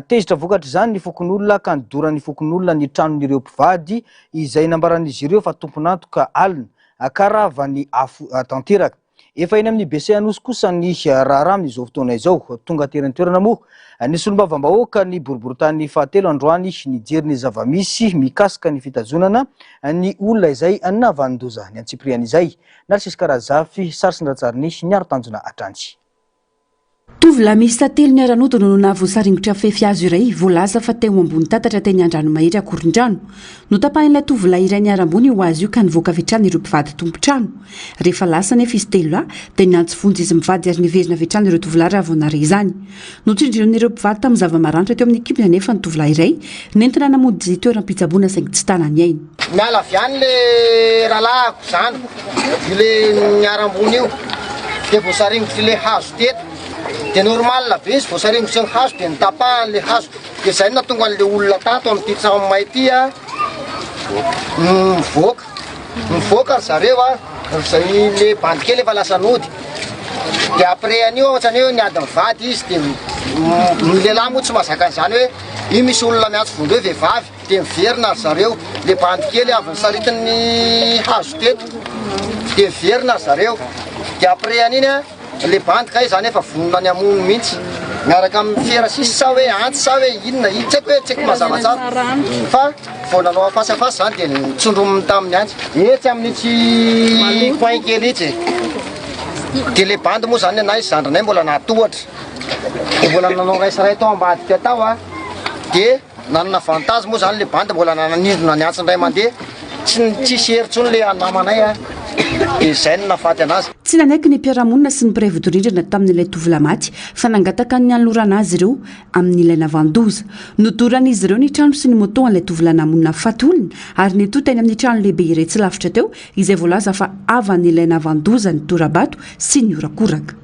Tezitra vokatr'izany ny fokonolona ka nidoran'ny fokonolona ny tranon'ireo mpivady izay nambaran'izy ireo fa tompon'antoka alina ka rava ny afo tanteraka. Efa eny amin'ny BC Anosy kosa ny raharaha amin'izao fotoana izao. Tonga tery an-toerana moa ny solombavambahoaka ny boriborintany fahatelo androany nijery ny zava-misy mikasika ny fitazonana ny olona izay nahavanon-doza. Ny antsipirian'izay, Narcisque Razafy, sary sy ny ratsarin'i Niaro Tanjona hatrany. Tovolahy miisa telo niara-nodina no nahavoasaringotra fefy hazo iray voalaza fa teo ambony tatatra teny Andranomahery Akorondrano. Notapahin'ilay tovolahy iray niharam-boina io hazo io ka nivoaka avy hatrany ireo mpivady tompon-trano. Rehefa lasa anefa izy telo lahy dia niantso vonjy izy mivady ary niverina avy hatrany ireo tovolahy raha vao nahare izany. Notsindrin'ireo mpivady tamin'ny zava-maranitra teo amin'ny kibony anefa ny tovolahy iray, nentina namonjy toeram-pitsaboana saingy tsy tana ny ainy. Miala avy any le rahalahiko zandriko io le niharam-boina io de voasaringotry le hazo teto de normal be izy voasaringotry ny hazo de notapahany le hazo de zay no nahatonga an'le olona tato amin'ity trano may ity a nivoaka nivoaka ry zareo a zay le bandy kely efa lasa nody. Dia après an'io ohatrany hoe niady mivady izy dia ny lehilahy moa tsy mahazaka an'izany hoe io misy olona miantso vonjeo vehivavy dia miverina ry zareo, le bandy kely avy nisaritin'ny hazo teto dia miverina ry zareo dia après an'iny an le bandy kay zany efa vonona ny hamono mihitsy miaraka amin'ny fera sisa sa hoe antsy sa hoe inona iny tsy haiko hoe tsy haiko mazava tsara fa vao nanao en face à face zany dia nitsondrominy tamin'ny antsy etsy amin'itsy coin kely itsy e. Dia le bandy moa zany anay zandrinay mbola nahatohatra dia mbola nanao ray sy ray tao ambadika tao a dia nanana avantage moa zany le bandy mbola nananindrona ny antsy indray mandeha tsy tsisy hery intsony le namanay a dia zay no nahafaty anazy. Tsy nanaiky ny mpiara-monina sy ny mpiray vodirindrina tamin'ilay tovolahy maty fa nangataka ny hanolorana azy ireo amin'ilay navahan-doza. Nodoran'izy ireo ny trano sy ny moto an'ilay tovolahy namono nahafaty olona ary nitohy teny amin'ny trano lehibe iray tsy lavitra teo izay voalaza fa havan'ilay navahan-doza ny tora-bato sy ny horakoraka.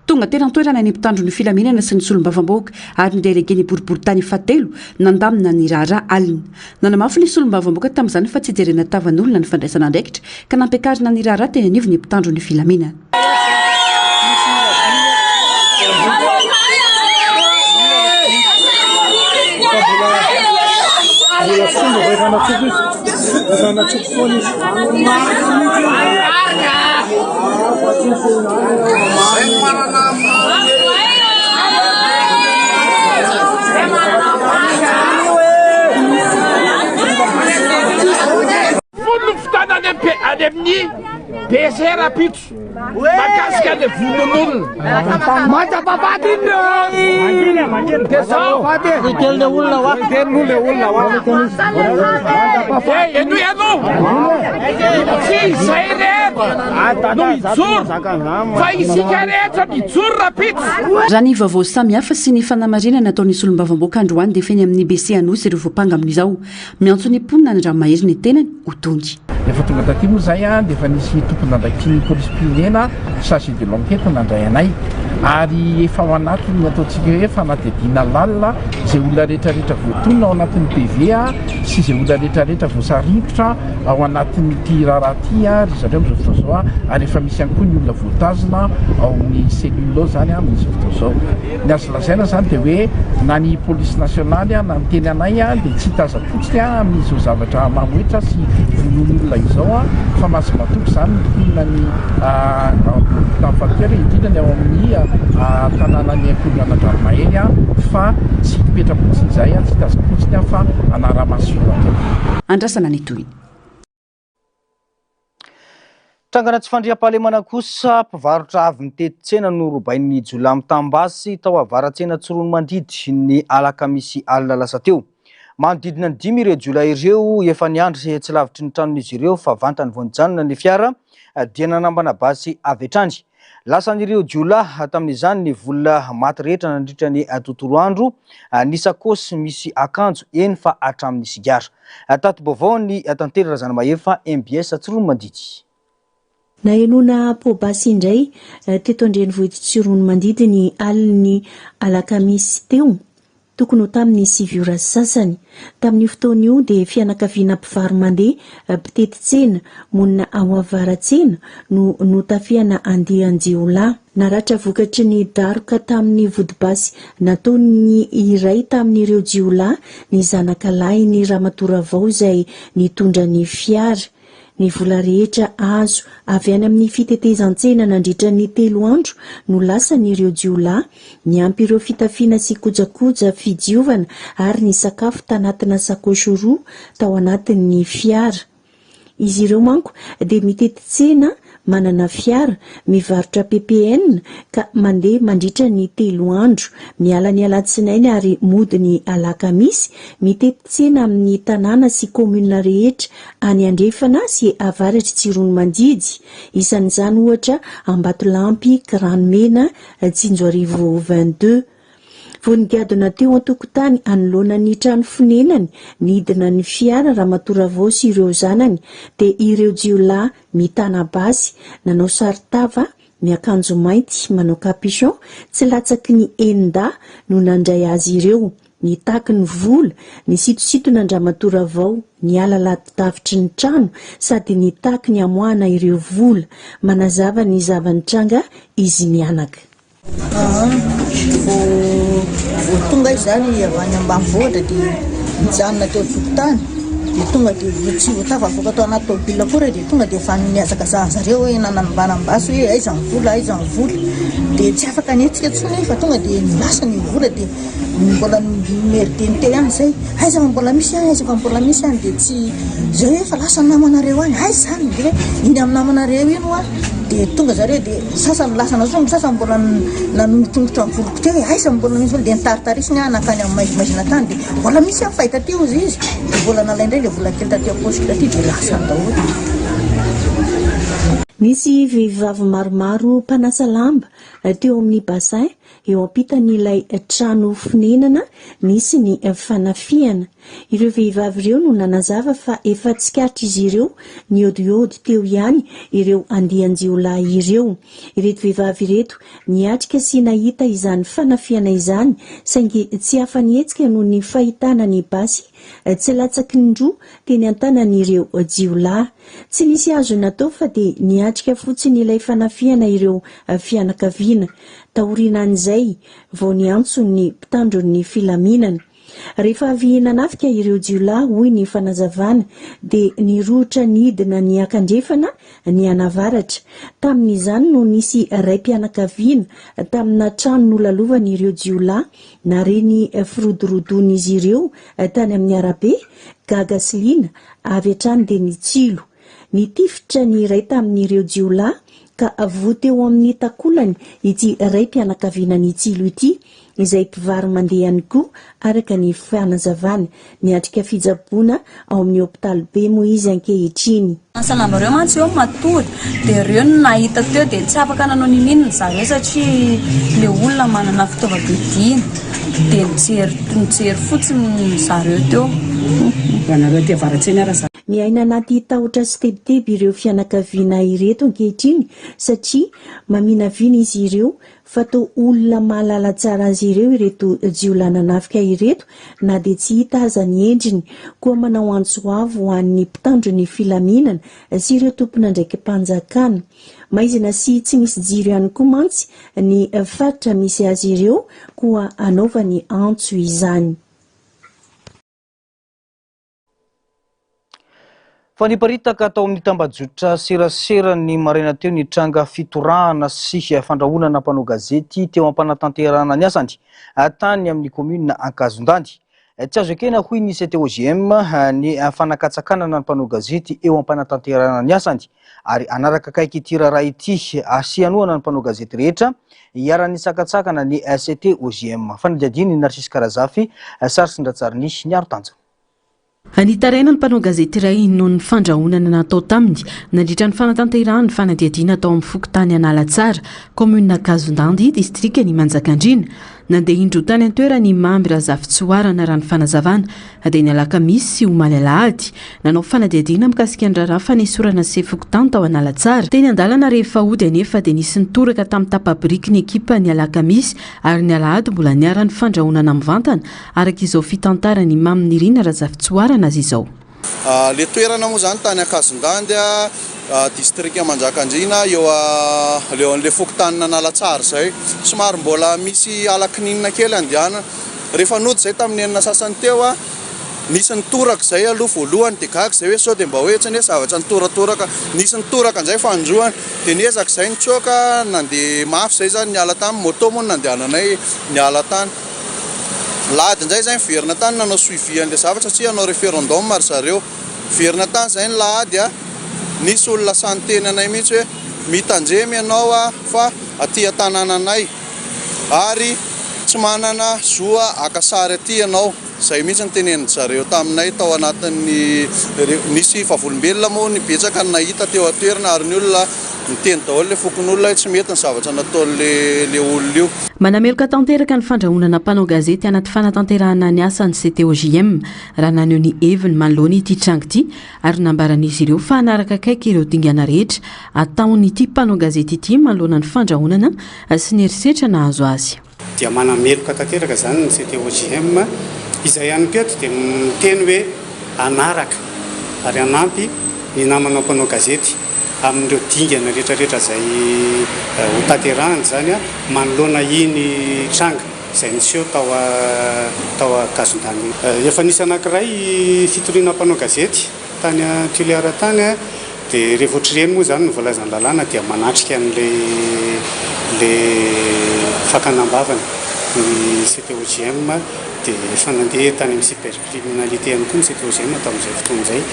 Tonga teny an-toerana ny mpitandro ny filaminana sy ny solombavambahoaka ary ny delegen'ny boriborintany fahatelo nandamina ny raharaha alina. Nanamafy ny solombavambahoaka tamin'izany fa tsy jerena tavan'olona ny fandraisana andraikitra ka nampiakarina ny raharaha teny anivon'ny mpitandro ny filaminana. Vono ny fotoana any am- any amin'ny BC rahampitso mahakasika ny vonoan'olona. Mandra-pahafaty iny reo. Dia zao. Eh, henoy aloha. Tsy izay rery no hijoro fa isika rehetra mijoro rahampitso. Raha ny vaovao samihafa sy ny fanamarinana nataon'ny solombavambahoaka androany dia efa eny amin'ny BC Anosy ireo voampanga amin'izao. Miantso ny mponina any Andranomahery ny tenany ho tony. Rehefa tonga taty moa izahay dia efa nisy tompon'andraikitry ny polisim-pirenena chargé de l'enquête nandray anay. Ary efa ao anatin'ny ataontsika hoe fanadihadiana lalina izay olona rehetrarehetra voatonona ao anatin'ny PV sy izay olona rehetrarehetra voasaringotra ao anatin'ity raharaha ity ry zareo amin'izao fotoana izao ary efa misy ihany koa ny olona voatazona ao amin'ny cellule ao izany amin'izao fotoana izao. Ny azo lazaina izany dia hoe na ny polisy nasionaly na ny tenanay dia tsy hitazam-potsiny amin'izao zavatra mamoetra sy vonoan'olona izao fa mahazo matoky izany ny mponina ny Boriboritany fahatelo indrindra ny ao amin'ny tanànan'i Ankoronan'Andranomahery fa tsy hipetra-potsiny izahay, tsy hitazam-potsiny fa hanara-maso io akaiky. Andrasana ny tohiny. Trangana tsy fandriampahalemana kosa, mpivarotra avy nitety tsena no robain'ny jiolahy mitam-basy tao Avaratsena Tsiroanomandidy ny alakamisy alina lasa teo. Manodidina ny dimy ireo jiolahy ireo efa niandry tsy lavitry ny tranon'izy ireo fa vantany vao nijanona ny fiara dia nanambana basy avy hatrany. Lasan'ireo jiolahy tamin'izany ny vola maty rehetra nandritra ny tontolo andro, ny sakaosy misy akanjo, eny fa hatramin'ny sigara. Tati-baovao ny Tantely Razanamahefa, mbs Tsiroanomandidy. Nahenoana poa-basy indray teto an-drenivohitr'i Tsiroanomandidy ny alin'ny alakamisy teo, tokony ho tamin'ny sivy ora sy sasany. Tamin'io fotoana io dia fianakaviana mpivaro-mandeha mpitety tsena monina ao Avaratsena no notafihana andian-jiolahy. Naratra vokatry ny daroka tamin'ny vodibasy nataon'ny iray tamin'ireo jiolahy ny zanaka lahin'i Ramatoa Ravao izay nitondra ny fiara. Ny vola rehetra azo avy any amin'ny fitetezan-tsena nandritra ny telo andro no lasan'ireo jiolahy, niampy ireo fitafiana sy kojakoja fidiovana ary ny sakafo tanatina sakaosy roa tao anatin'ny fiara. Izy ireo manko dia mitety tsena, manana fiara, mivarotra ppn ka mandeha mandritra ny telo andro, miala ny alatsinainy ary mody ny alakamisy, mitety tsena amin'ny tanàna sy commune rehetra any andrefana sy avaratr'i Tsiroanomandidy, isan'izany ohatra Ambatolampy, Kiranomena, Tsinjoarivo 22. Vao nigadona teo an-tokotany anoloana ny trano fonenany, nidina ny fiara Ramatoa Ravao sy ireo zanany, dia ireo jiolahy mitana basy, nanao saron-tava, miakanjo mainty, manao capuchon, tsy latsaky ny enin-dahy no nandray azy ireo, nitaky ny vola, nisitositona an-dRamatoa Ravao niala latidavitry ny trano sady nitaky ny hamoahana ireo vola. Manazava ny zava-nitranga izy mianaka. Aa vao tonga izy zany avy any ambanivohitra dia nijanona teo an-tokotany dia tonga dia tsy ho tafavoaka tao anaty tômôbila akory dia tonga dia efa nihazakazahan zareo hoe nanambanam-basy hoe aiza ny vola aiza ny vola dia tsy afaka nihetsika intsony fa tonga dia lasa ny vola dia mbola nimerden teo ihany zay aiza fa mbola misy any aiza fa mbola misy any dia tsy zay hoe efa lasa namanareo any aiza zany dia iny amin'ny namanareo iny hoa dia tonga zareo dia sasany lasa nasongo sasany mbola nanongotongotra ny voloko teo hoe aiza mbola misy vola dia nitaritarisiny aho nankany amin'ny maizimaizina tany dia mbola misy aho fa taty hozy izy dia mbola nalain indray ilay vola kely taty am-paosiko taty dia lasany daholo. Nisy vehivavy maromaro mpanasa lamba teo amin'ny bassin Eo ampitan'ilay trano fonenana nisy ny fanafihana. Ireo vehivavy ireo no nanazava fa efa tsikaritr'izy ireo niodiody teo ihany ireo andian-jiolahy ireo. Ireto vehivavy ireto niatrika sy nahita izany fanafihana izany saingy tsy afa-nihetsika noho ny fahitana ny basy tsy latsaky ny roa teny an-tanan'ireo jiolahy. Tsy nisy azo natao fa dia niatrika fotsiny ilay fanafihana ireo fianakaviana. Taorianan'izay vao niantso ny mpitandro ny filaminana. Rehefa avy nanafika ireo jiolahy, hoy ny fanazavana, dia nirohotra nidina niakandrefana nianavaratra. Tamin'izany no nisy raim-pianakaviana tamina trano nolalovan'ireo jiolahy nare ny firodorodon'izy ireo tany amin'ny arabe, gaga sy liana, avy hatrany dia nitsilo. Nitifitra ny iray tamin'ireo jiolahy ka voa teo amin'ny takolany ity raim-pianakaviana nitsilo ity, izay mpivaro-mandeha ihany koa, araka ny fanazavana. Miatrika fitsaboana ao amin'ny hopitaly be moa izy ankehitriny. Salama reo mantsy eo matory de reo no nahita teo de tsy afaka nanao ninininona zareo satria le olona manana fitaovam-piadiana de nijery nijery fotsiny zareo teo. Ianareo aty avaratsena ara za. Miaina anaty tahotra sy tebiteby ireo fianakaviana ireto ankehitriny satria maminavina izy ireo fa toa olona mahalala tsara azy ireo ireto jiolahy nanafika ireto na dia tsy hita aza ny endriny. Koa manao antso avo ho an'ny mpitandro ny filaminana sy ireo tompon'andraiki-panjakana. Maizina sy tsy misy jiro ihany koa mantsy ny faritra misy azy ireo koa anaovany antso izany. Fa niparitaka tao amin'ny tambajotra serasera ny maraina teo ny tranga fitorahana sy fandrahonana mpanao gazety teo am-panatanterahana ny asany tany amin'ny kaominina Ankazondandy. Tsy azo ekena hoy ny CTOJM ny fanakatsakanana ny mpanao gazety eo am-panatanterahana ny asany ary hanaraka akaiky ity raharaha ity asianohana ny mpanao gazety rehetra iharan'ny sakantsakana ny CTOJM. Fanadihadiana i Narcisse Karazafy, sary sy Ndratsariny Niaro Tanjona. Nitaraina ny mpanao gazety iray noho ny fandrahonana natao taminy nandritra ny fanatanterahany fanadihadiana tao amin'ny fokontany Analatsara, kaominina Ankazondandy, distrikan'i Manjakandriana. Nandeha indroa tany an-toerana i Mamy Razafitsihoarana raha ny fanazavana, dia ny alakamisy sy omaly alahady. Nanao fanadihadiana mikasika ny raharaha fanesorana sefo fokontany tao Analatsara. Teny an-dalana rehefa hody anefa dia nisy nitoraka tamin'ny tapa-biriky ny ekipa ny alakamisy ary ny alahady mbola niharan'ny fandrahonana mivantana araka izao fitantaran'i Mamy Nirina Razafitsihoarana azy izao. Le toerana moa zany tany Ankazondandy, distrika Manjakandriana, eo eo an'le fokontanin'Analatsara zay. Somary mbola misy ala kininina kely andehanana. Rehefa nody zay tamin'ny enina sasany teo, nisy nitoraka zay aloha voalohany dia gaga zay hoe sao dia mba hoe tsy anie zavatra nitoratoraka, nisy nitoraka indray fanindroany. Dia niezaka zay nitsoaka, nandeha mafy zay zany niala tany, moto moa no nandehananay niala tany. Lahady indray izay niverina tany nanao suivi an'ilay zavatra satria hanao referendum ry zareo. Niverina tany izay ny lahady a, nisy olona sahy niteny anay mihitsy hoe mitandrema ianao a fa aty an-tanànanay ary tsy manana zo haka sary aty ianao. Izay mihitsy no tenenin-dry zareo taminay tao anatin'ny, nisy vavolombelona moa ny betsaka no nahita teo an-toerana ary ny olona niteny daholo ilay fokonolona hoe tsy mety ny zavatra nataon'ilay olona io. Manameloka tanteraka ny fandrahonana mpanao gazety anaty fanatanterahana ny asa ny CTOJM raha naneho ny heviny manoloana ity tranga ity ary nambaran'izy ireo fa hanaraka akaiky ireo dingana rehetra ataon'ity mpanao gazety ity manoloana ny fandrahonana sy ny herisetra nahazo azy. Dia manameloka tanteraka izany ny CTOJM, izay ihany koa eto dia miteny hoe hanaraka ary hanampy ny namana mpanao gazety amin'ireo dingana rehetrarehetra izay ho tanterahany izany manoloana iny tranga izay niseho tao tao Ankazondandy iny. Efa nisy anankiray fitoriana mpanao gazety Tany Tuléar tany dia rehefa ohatr'ireny moa izany no voalazan'ny lalàna dia manatrika an'ilay ilay fakana am-bavany ny CTOJM dia efa nandeha tany amin'ny cybercriminalité ihany koa ny CTOJM tamin'izay fotoana izay.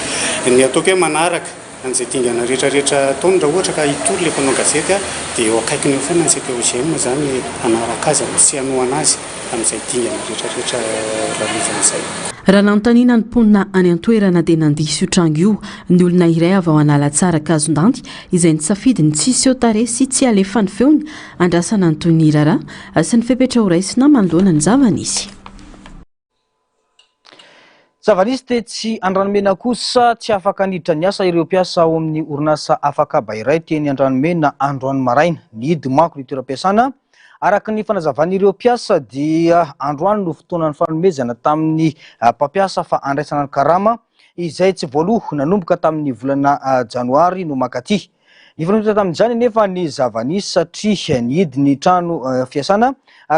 Ny ataoko hoe manaraka an'izay dingana rehetra rehetra ataony raha ohatra ka hitory ilay mpanao gazety dia eo akaikiny eo foana ny CTOJM izany hanaraka azy sy hanohana azy. amin'izay dingana rehetrarehetra lalovana izay. Raha nanontaniana ny mponina any an-toerana dia nandiso io tranga io ny olona iray avy ao Analatsara Ankazondandy izay nisafidy ny tsy hiseho tarehy sy tsy halefa ny feony andrasana ny tohin'ny raharaha sy ny fepetra horaisina manoloana ny zava-nisy. Zava-nisy tetsy Andranomena kosa, tsy afaka niditra niasa ireo mpiasa ao amin'ny orinasa Afakaba iray teny Andranomena androany maraina. Nihidy manko ny toeram-piasana. Araka ny fanazavan'ireo mpiasa dia androany no fotoanan'ny fanomezana tamin'ny mpampiasa fa andraisana ny karama izay tsy voaloa nanomboka tamin'ny volana janoary no mankaty. Nifanohitra tamin'izany anefa ny zava-nisy satria nihidy ny trano fiasana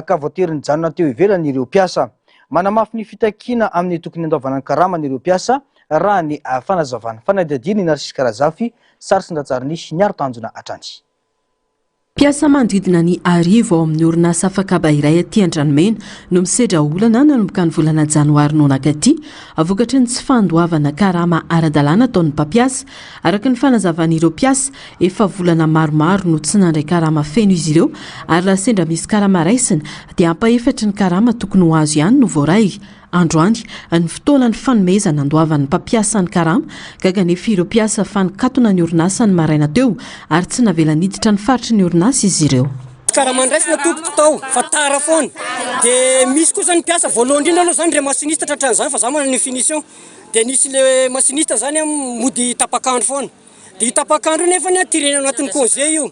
ka voatery nijanona teo ivelany ireo mpiasa. Manamafy ny fitakiana amin'ny tokony handoavana ny karamany ireo mpiasa, raha ny fanazavana. Fanadihadiana i Narcisse Karazafy, sary sy Ndratsariny, niaro tanjona hatrany. Mpiasa manodidina ny arivo ao amin'ny orinasa afakaba iray aty Andranomena no misedra olana nanomboka ny volana janoary noanakaty, vokatry ny tsy fandoavana karama ara-dalàna ataon'ny mpampiasa. Araka ny fanazavan'ireo mpiasa, efa volana maromaro no tsy nandray karama feno izy ireo ary raha sendra misy karama raisina dia ampahefatry ny karama tokony ho azo ihany no voaray. Androany, ny fotoana ny fanomezana andoavan'ny mpampiasa ny karama, gaga anefa ireo mpiasa fa nikatona ny orinasa ny maraina teo ary tsy navela niditra ny faritry ny orinasa izy ireo. Karama ndraisina tompoko tao fa tara foana dia misy kosa ny mpiasa voalohany indrindra aloha zany re machiniste tratran'izany fa za manana ny finition. Dia nisy le machiniste zany an mody tapak'andro foana. Dia io tapak'andro io nefany an tirena ao anatin'ny congé io.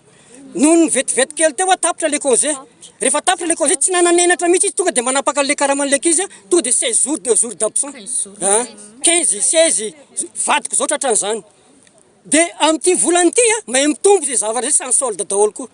Nony vetivety kely teo an tapitra le congé. Rehefa tapitra le congé tsy nananenatra mihitsy izy tonga dia manapaka an'le karaman'le ankizy an, tonga dia 16 jours de jours d'absent. An, 15, 16, vadiko zao tratran'izany. Dia amin'ity volana ity an, mahay mitombo izay zavatra izay sans solde daholo koa.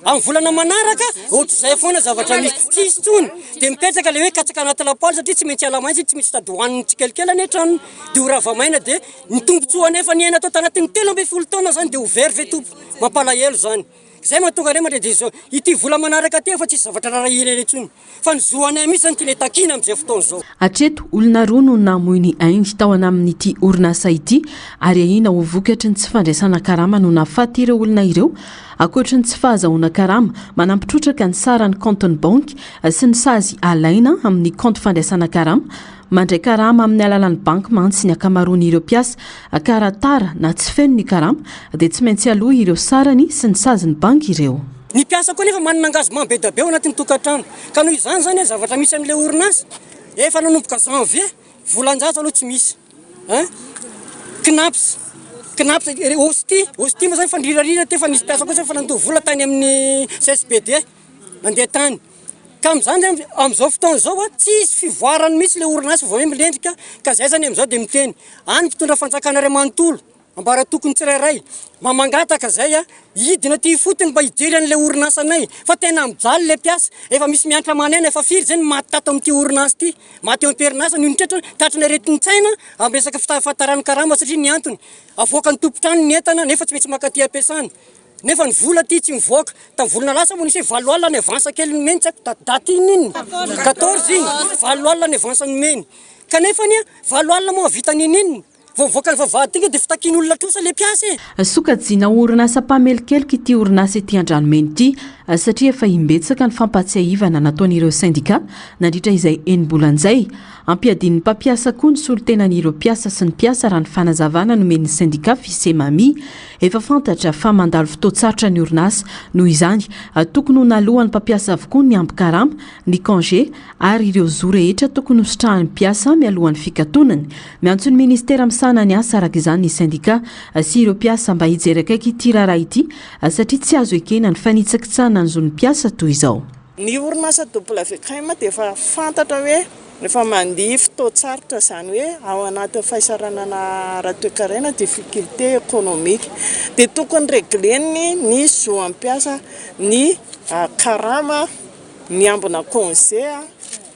Amin'ny volana manaraka, ohatr'izay foana zavatra misy. Tsy hisy intsony. Dia mipetraka ilay hoe katsaka anaty lapoaly satria tsy maintsy hiala maina, tsy maintsy hitady hohaniny tsikelikely any an-tranony. Dia ho rava maina dia ny tombontsoa nefa niaina tao tanatin'ny 13 taona izany dia ho very ve Tompo? Mampalahelo izany. Izay mahatonga anay mandray décision. Ity vola manaraka ity efa tsisy zavatra rarahina intsony. Fa ny zo anay mihitsy izany tianay takiana amin'izay fotoana izao. Hatreto, olona roa no namoy ny ainy tao anamin'ity orinasa ity ary ahiana ho vokatry ny tsy fandraisana karama no nahafaty ireo olona ireo. Ankoatry ny tsy fahazahoana karama, manampy trotraka ny saran'ny kaontin'ny banky sy ny sazy alaina amin'ny kaonty fandraisana karama. Mandray karama amin'ny alalan'ny banky mantsy ny ankamaroan'ireo mpiasa ka raha tara na tsy feno ny karama dia tsy maintsy aloa ireo sarany sy ny sazin'ny banky ireo. Ny mpiasa koa nefa manana engagement be dia be ao anatin'ny tokantrano ka noho izany izany zavatra misy amin'ilay orinasa efa nanomboka janvier volan-jaza aloha tsy misy hein, Cnaps, Cnaps, Ostie, Ostie moa zany efa nirirarira teo fa nisy mpiasa kosa efa nandoa vola tany amin'ny CSBD nandeha tany. Ka amin'izany zany, amin'izao fotoana izao a, tsisy fivoarany mihitsy ilay orinasa vao hoe milendrika, ka izay zany amin'izao dia miteny any mpitondra fanjakana iray manontolo, ambaratokony tsirairay, mba mangataka izay a, hidina aty ifotony mba hijery an'ilay orinasanay, fa tena mijaly ilay mpiasa, efa misy miantra aman'aina, efa firy izay no maty tato amin'ity orinasa ity, maty eo am-perinasa noho ny tratra, tratran'ny aretin-tsaina amin'ny resaka fitafatarana karama satria ny antony, avoakan'ny tompon-trano ny entana nefa tsy maintsy mankaty am-piasana. Nefa ny vola aty tsy mivoaka. Tamin'ny volana lasa moa nisy hoe 8 alina ny avance kely nomeny tsy haiko daty inona iny? 14 iny, 8 alina ny avance nomeny. Kanefa anie 8 alina moa hahavita n'inon'inona? Vao mivoaka ny vavahady tonga dia fitakian'olona trosa ilay mpiasa e! Sokajiana ho orinasa mpamelikeloka ity orinasa ety Andranomena ity satria efa imbetsaka ny fampahatsiahivana nataon'ireo sendika nandritra izay enim-bolana izay. Ampiadian'ny mpampiasa koa ny solontenan'ireo mpiasa sy ny mpiasa raha ny fanazavana nomen'ny sendika Fisemami. Efa fantatra fa mandalo fotoan-tsarotra ny orinasa, noho izany, tokony ho naloan'ny mpampiasa avokoa ny ambin-karama, ny congé ary ireo zo rehetra tokony hositrahan'ny mpiasa mialohan'ny fikatonany. Miantso ny minisitera misahana ny asa araka izany ny sendika sy ireo mpiasa mba hijery akaiky ity raharaha ity satria tsy azo ekena ny fanitsakitsahana ny zon'ny mpiasa toy izao. Ny orinasa WKM dia efa fantatra hoe efa mandia fotoan-tsarotra izany hoe ao anatin'ny fahasahiranana ara-toekarena, difficulté économique. Dia tokony regler-ny ny zo hampiasa ny karama, ny ambina congé,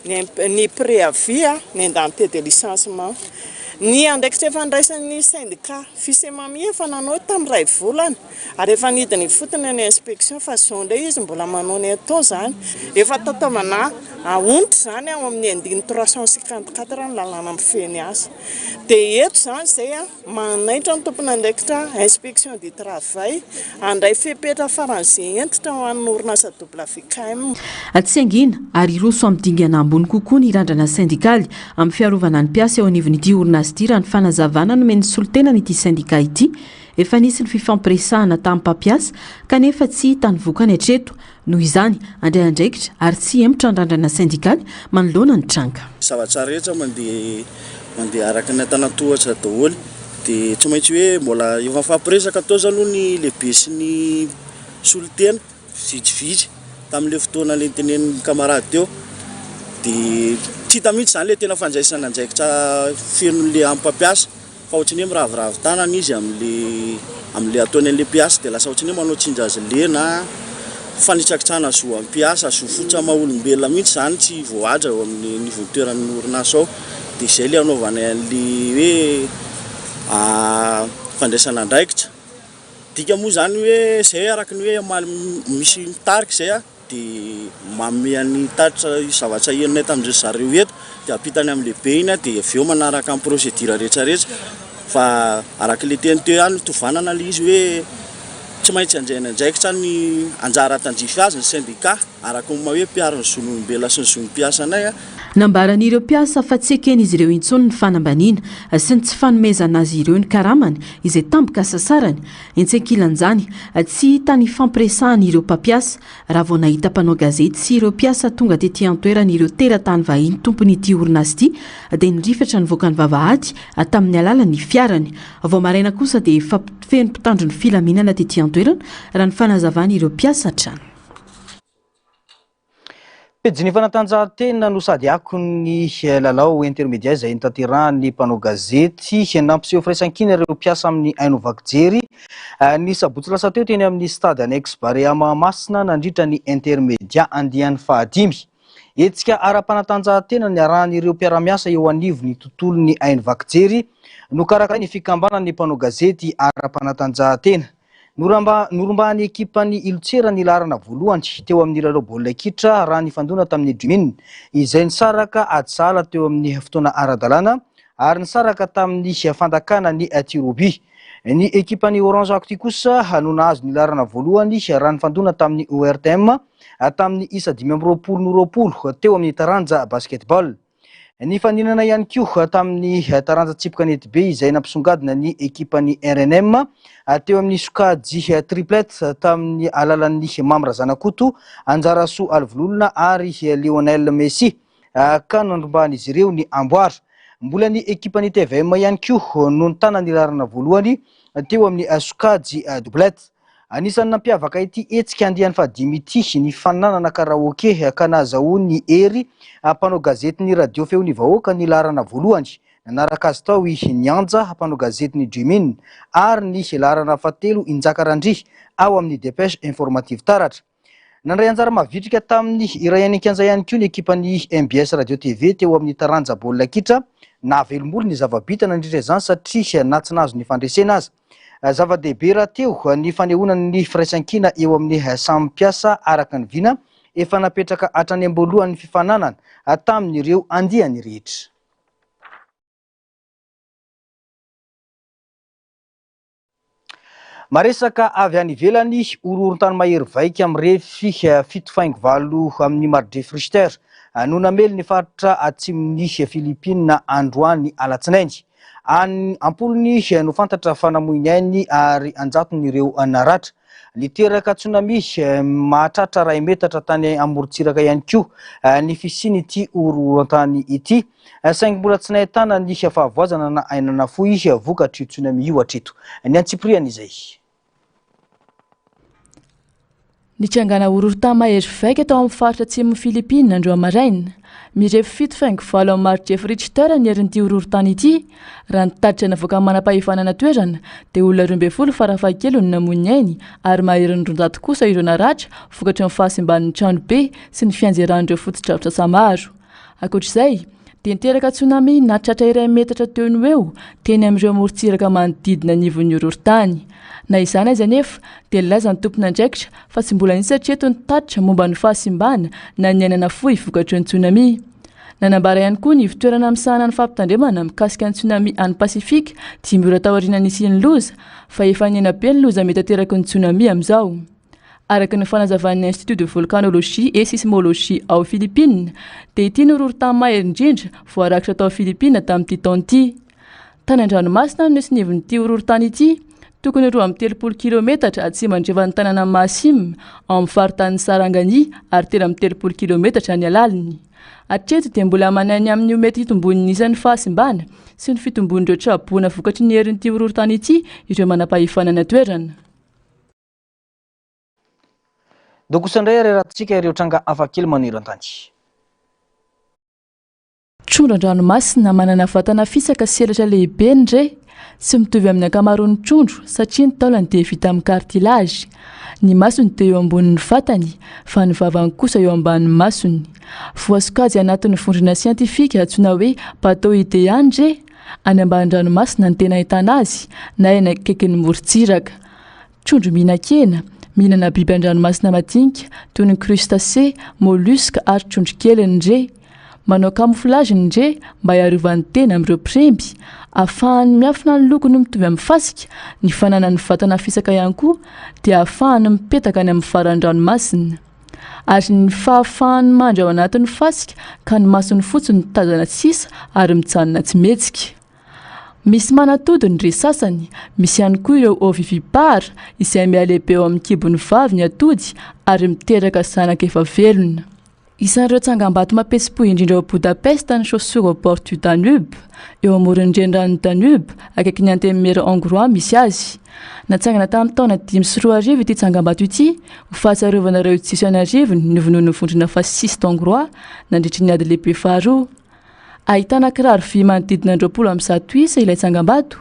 ny préavis, ny indemnité de licenciement. Ny andraikitra efa andraisan'ny syndicat Fisemami efa nanao tamin'ny iray volana. Ary efa nidina ifotony ny inspection fa zao indray izy mbola manao ny atao zany. Efa tataovana onitra izany ao amin'ny andininy 354 ny lalàna mifehy ny asa. Dia eto izany izay manaitra ny tompon'andraikitra inspection du travail handray fepetra faran'izay hentitra ho an'ny orinasa WKM. Tsy hangina ary hiroso amin'ny dingana ambony kokoa ny randrana sendikaly amin'ny fiarovana ny mpiasa eo anivon'ity orinasa ity raha ny fanazavana nomen'ny solontenan'ity sendika ity Efa nisy ny fifampiresahana tamin'ny mpampiasa kanefa tsy hita ny vokany hatreto. Noho izany, handray andraikitra ary tsy hihemotra ny randrana sendikaly manoloana ny tranga. Zavatra rehetra mandeha mandeha araka ny antanan-tohatra daholo dia tsy maintsy hoe mbola efa mifampiresaka tao zany aloha ny lehibe sy ny solontena vitsivitsy tamin'ilay fotoana ilay nitenenin'ny camarade teo dia tsy hita mihitsy izany ilay tena fandraisana andraikitra fenon'ilay mpampiasa. Fa ohatran'ny hoe miraviravy tanana izy amin'le amin'le ataony an'le mpiasa dia lasa ohatran'ny hoe manao tsindry lena, fanitsakitsahana zo amin'ny mpiasa, zo fototra maha olombelona mihitsy izany tsy voahaja eo amin'ny anivon'ny toeran'ny orinasa ao, dia izay le anaovanay an'le hoe fandraisana andraikitra, dika moa izany hoe izay araka ny hoe omaly misy mitarika izay an. dia manome an'ny tatitra io zavatra henonay tamin-dry zareo eto dia ampitany amin'ny lehibeny dia avy eo manaraka ny procédure rehetra rehetra fa araka ilay teny teo ihany tovanana ilay izy hoe tsy maintsy handray ny andraikitra ny anjara tandrify azy ny syndicat araka ny maha hoe mpiaro ny zon'olombelona sy ny zon'ny mpiasa anay. Nambaran'ireo mpiasa fa tsy eken'izy ireo intsony ny fanambaniana sy ny tsy fanomezana azy ireo ny karamany izay tambin-kasasarany. Etsy ankilan'izany, tsy hita ny fampiresahan'ireo mpampiasa raha vao nahita mpanao gazety sy ireo mpiasa tonga tety an-toerana ireo teratany vahiny tompon'ity orinasa ity dia nirifatra nivoaka ny vavahady tamin'ny alalan'ny fiarany. Vao maraina kosa dia efa feno mpitandro ny filaminana tety an-toerana raha ny fanazavan'ireo mpiasa hatrany. Pejin'ny fanatanjahantena no sady akon'ny lalao intermedia izay notanterahan'ny mpanao gazety. Nampiseho firaisankina ireo mpiasa amin'ny haino vaky jery ny sabotsy lasa teo teny amin'ny stade annexe Barea Mahamasina nandritra ny intermedia andiany fahadimy. Hetsika ara-panatanjahantena niarahan'ireo mpiara-miasa eo anivon'ny tontolon'ny haino vaky jery nokarakarain'ny fikambanan'ny mpanao gazety ara-panatanjahantena. Norombahan'ny ekipan'ny Ilontsera ny laharana voalohany teo amin'ny lalao baolina kitra raha nifandona tamin'ny Dream'in, izay nisaraka ady sahala teo amin'ny fotoana ara-dalàna ary nisaraka tamin'ny fandakana ny tir au but. Ny ekipan'ny Orange Actu kosa no nahazo ny laharana voalohany raha nifandona tamin'ny ORTM tamin'ny isa 25 no 20 teo amin'ny taranja basketball. Nifaninana ihany koa tamin'ny taranja tsipy kanetibe izay nampisongadina ny ekipan'ny rnm teo amin'ny sokajy triplette tamin'ny alalan'ny Mamy Razanakoto, Anjarasoa Alivololona ary Lionel Messi ka nandrombahan'izy ireo ny amboara. Mbola ny ekipan'ny tvm ihany koa no nitana ny laharana voalohany teo amin'ny sokajy doublette. Anisan'ny nampiavaka ity hetsika andiany fahadimy ity ny fananana karaoke ka nahazahoan'i Hery, mpanao gazetin'ny Radio Feon'ny Vahoaka ny laharana voalohany. Nanaraka azy tao i Nianja, mpanao gazetin'ny Dreamin, ary ny laharana fahatelo i Njaka Randria, ao amin'ny Dépêche Informative Taratra. Nandray anjara mavitrika tamin'ny iray any an-kianja ihany koa ny ekipan'ny mbs Radio TV teo amin'ny taranja baolina kitra. Nahavelom-bolo ny zava-bita nandritra izany satria na tsy nahazo ny fandresena aza. Zava-dehibe rahateo ny fanehoana ny firaisankina eo amin'ny samy mpiasa araka ny vina efa napetraka hatrany am-boalohan'ny fifaninanana tamin'ireo andiany rehetra. Maresaka avy any ivelany, horohoron-tany mahery vaika mirefy 7.8 amin'ny maridrefy Richter no namely ny faritra atsimon'i Filipina androany alatsinainy. An-ampolony no fantatra fa namoy ny ainy ary an-jatony ireo naratra. Niteraka tsunami mahatratra iray metatra tany amorontsiraka ihany koa ny fisian'ity horohoron-tany ity. Saingy mbola tsy nahitana ny fahavoazana na aina nafoy vokatr'io tsunami io hatreto. Ny antsipiriany izay. Nitrangana horohorontany mahery vaika tao amin'ny faritra atsimon'i Filipina androany maraina. Mirefy 7.8 amin'ny maridrefy Richter ny herin'ity horohorontany ity. Raha ny tatitra navoakan'ny manam-pahefana any an-toerana dia olona 12 farafahakeliny no namoy ny ainy ary maherin'ny 200 kosa ireo naratra vokatry ny fahasimban'ny tranobe sy ny fianjeran'ireo fotodrafitrasa maro. Ankoatra izay, dia niteraka tsunami nahatratra iray metatra teo no eo teny amin'ireo morontsiraka manodidina ny ivon'ny horohorontany. Na izany aza anefa, dia nilaza ny tompon'andraikitra fa tsy mbola nisy hatreto ny tatitra momba ny fahasimbana na ny aina nafoy vokatry ny tsunami. Nanambara ihany koa ny ivontoerana misahana ny fampitandremana mikasika ny tsunami any Pasifika, dimy ora taorian'ny nisian'ny loza, fa efa nihena be ny loza mety ateraky ny tsunami amin'izao. Araka ny fanazavan'ny Institut de Volcanologie et Sismologie ao Philippines, dia ity no horohorontany mahery indrindra voarakitra tao Philippines tamin'ity taona ity. Tany an-dranomasina no nisy ny ivon'ity horohorontany ity, tokony ho 32 kilometatra atsimo andrefan'ny tanànan'i Maasim, ao amin'ny faritanin'i Sarangani ary 33 kilometatra ny halaliny. Hatreto dia mbola manahy ny amin'ny ho mety hitomboan'ny isan'ny fahasimbana sy ny fitombon'ireo traboina vokatry ny herin'ity horohorontany ity ireo manam-pahefana any an-toerana. Ndao kosa indray ary arahantsika ireo tranga hafakely maneran-tany. Trondro an-dranomasina manana vatana fisaka sy elatra lehibe ny re. Tsy mitovy amin'ny ankamaroan'ny trondro satria ny taolany dia vita amin'ny cartilage. Ny masony dia eo ambonin'ny vatany fa ny vavany kosa eo ambanin'ny masony. Voasokajy anatin'ny vondrona siantifika antsoina hoe Batoidea ny re. Any ambany ranomasina no tena ahitana azy na eny akaikin'ny morontsiraka. Trondro mihinan-kena, mihinana biby an-dranomasina madinika toy ny crustacés, mollusques ary trondro kely ny re. Manao camouflage ny re mba hiarovany tena amin'ireo mpiremby. Ahafahany miafina ny lokony mitovy amin'ny fasika, ny fananany vatana fisaka ihany koa dia ahafahany mipetaka any amin'ny faran'ny ranomasina. Ary ny fahafahany mandry ao anatin'ny fasika ka ny masony fotsiny no tazana sisa ary mijanona tsy mihetsika. Misy manatody ny ry sasany, misy ihany koa ireo ovivipare izay mihalehibe ao amin'ny kibon'ny vavy ny atody ary miteraka zanaka efa velona. Isan'ireo tsangambato mampihetsi-po indrindra ao Budapest ny Chaussures au bord du Danube, eo amoron'ny reniranon'i Danube, akaikin'ny Antenimiera Hongroà misy azy. Natsangana tamin'ny taona 2005 ity tsangambato ity ho fahatsiarovana ireo Jiosy an'arivony novonoin'ny vondrona fasista Hongroà nandritry ny Ady Lehibe Faharoa. Ahitana kiraro vy manodidina ny 120 isa ilay tsangambato,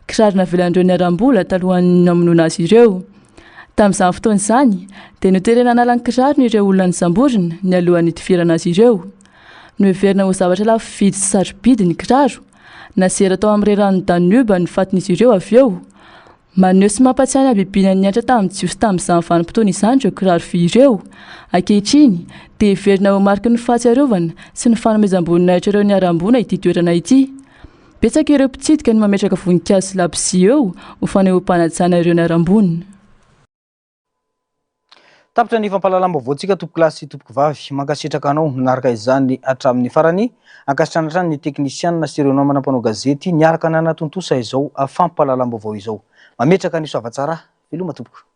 kiraro navelan'ireo niharam-bola talohan'ny namonoana azy ireo. Tamin'izany fotoana izany, dia noterena hanala ny kirarony ireo olona nosamborina, nialohan'ny nitifirana azy ireo. Noheverina ho zavatra lafo vidy sy sarobidy ny kiraro. Nazera tao amin'ny reniranon'i Danube ny fatin'izy ireo avy eo. Maneho sy mampahatsiahy ny habibiana nihatra tamin'ny Jiosy tamin'izany vanim-potoana izany ireo kiraro vy ireo. Ankehitriny, dia heverina ho mariky ny fahatsiarovana sy ny fanomezam-boninahitra ireo niharam-boina ity toerana ity. Betsaka ireo mpitsidika no mametraka voninkazo sy labozia eo ho fanehoam-panajana ireo niharam-boina. Tapitra ny fampahalalam-baovaontsika tompokolahy sy tompokovavy. Mankasitraka anao nanaraka izany hatramin'ny farany. Ankasitrahana hatrany ny teknisianina sy ireo namana mpanao gazety niaraka nanatontosa izao fampahalalam-baovao izao. Mametraka ny soavatsara. Veloma tompoko.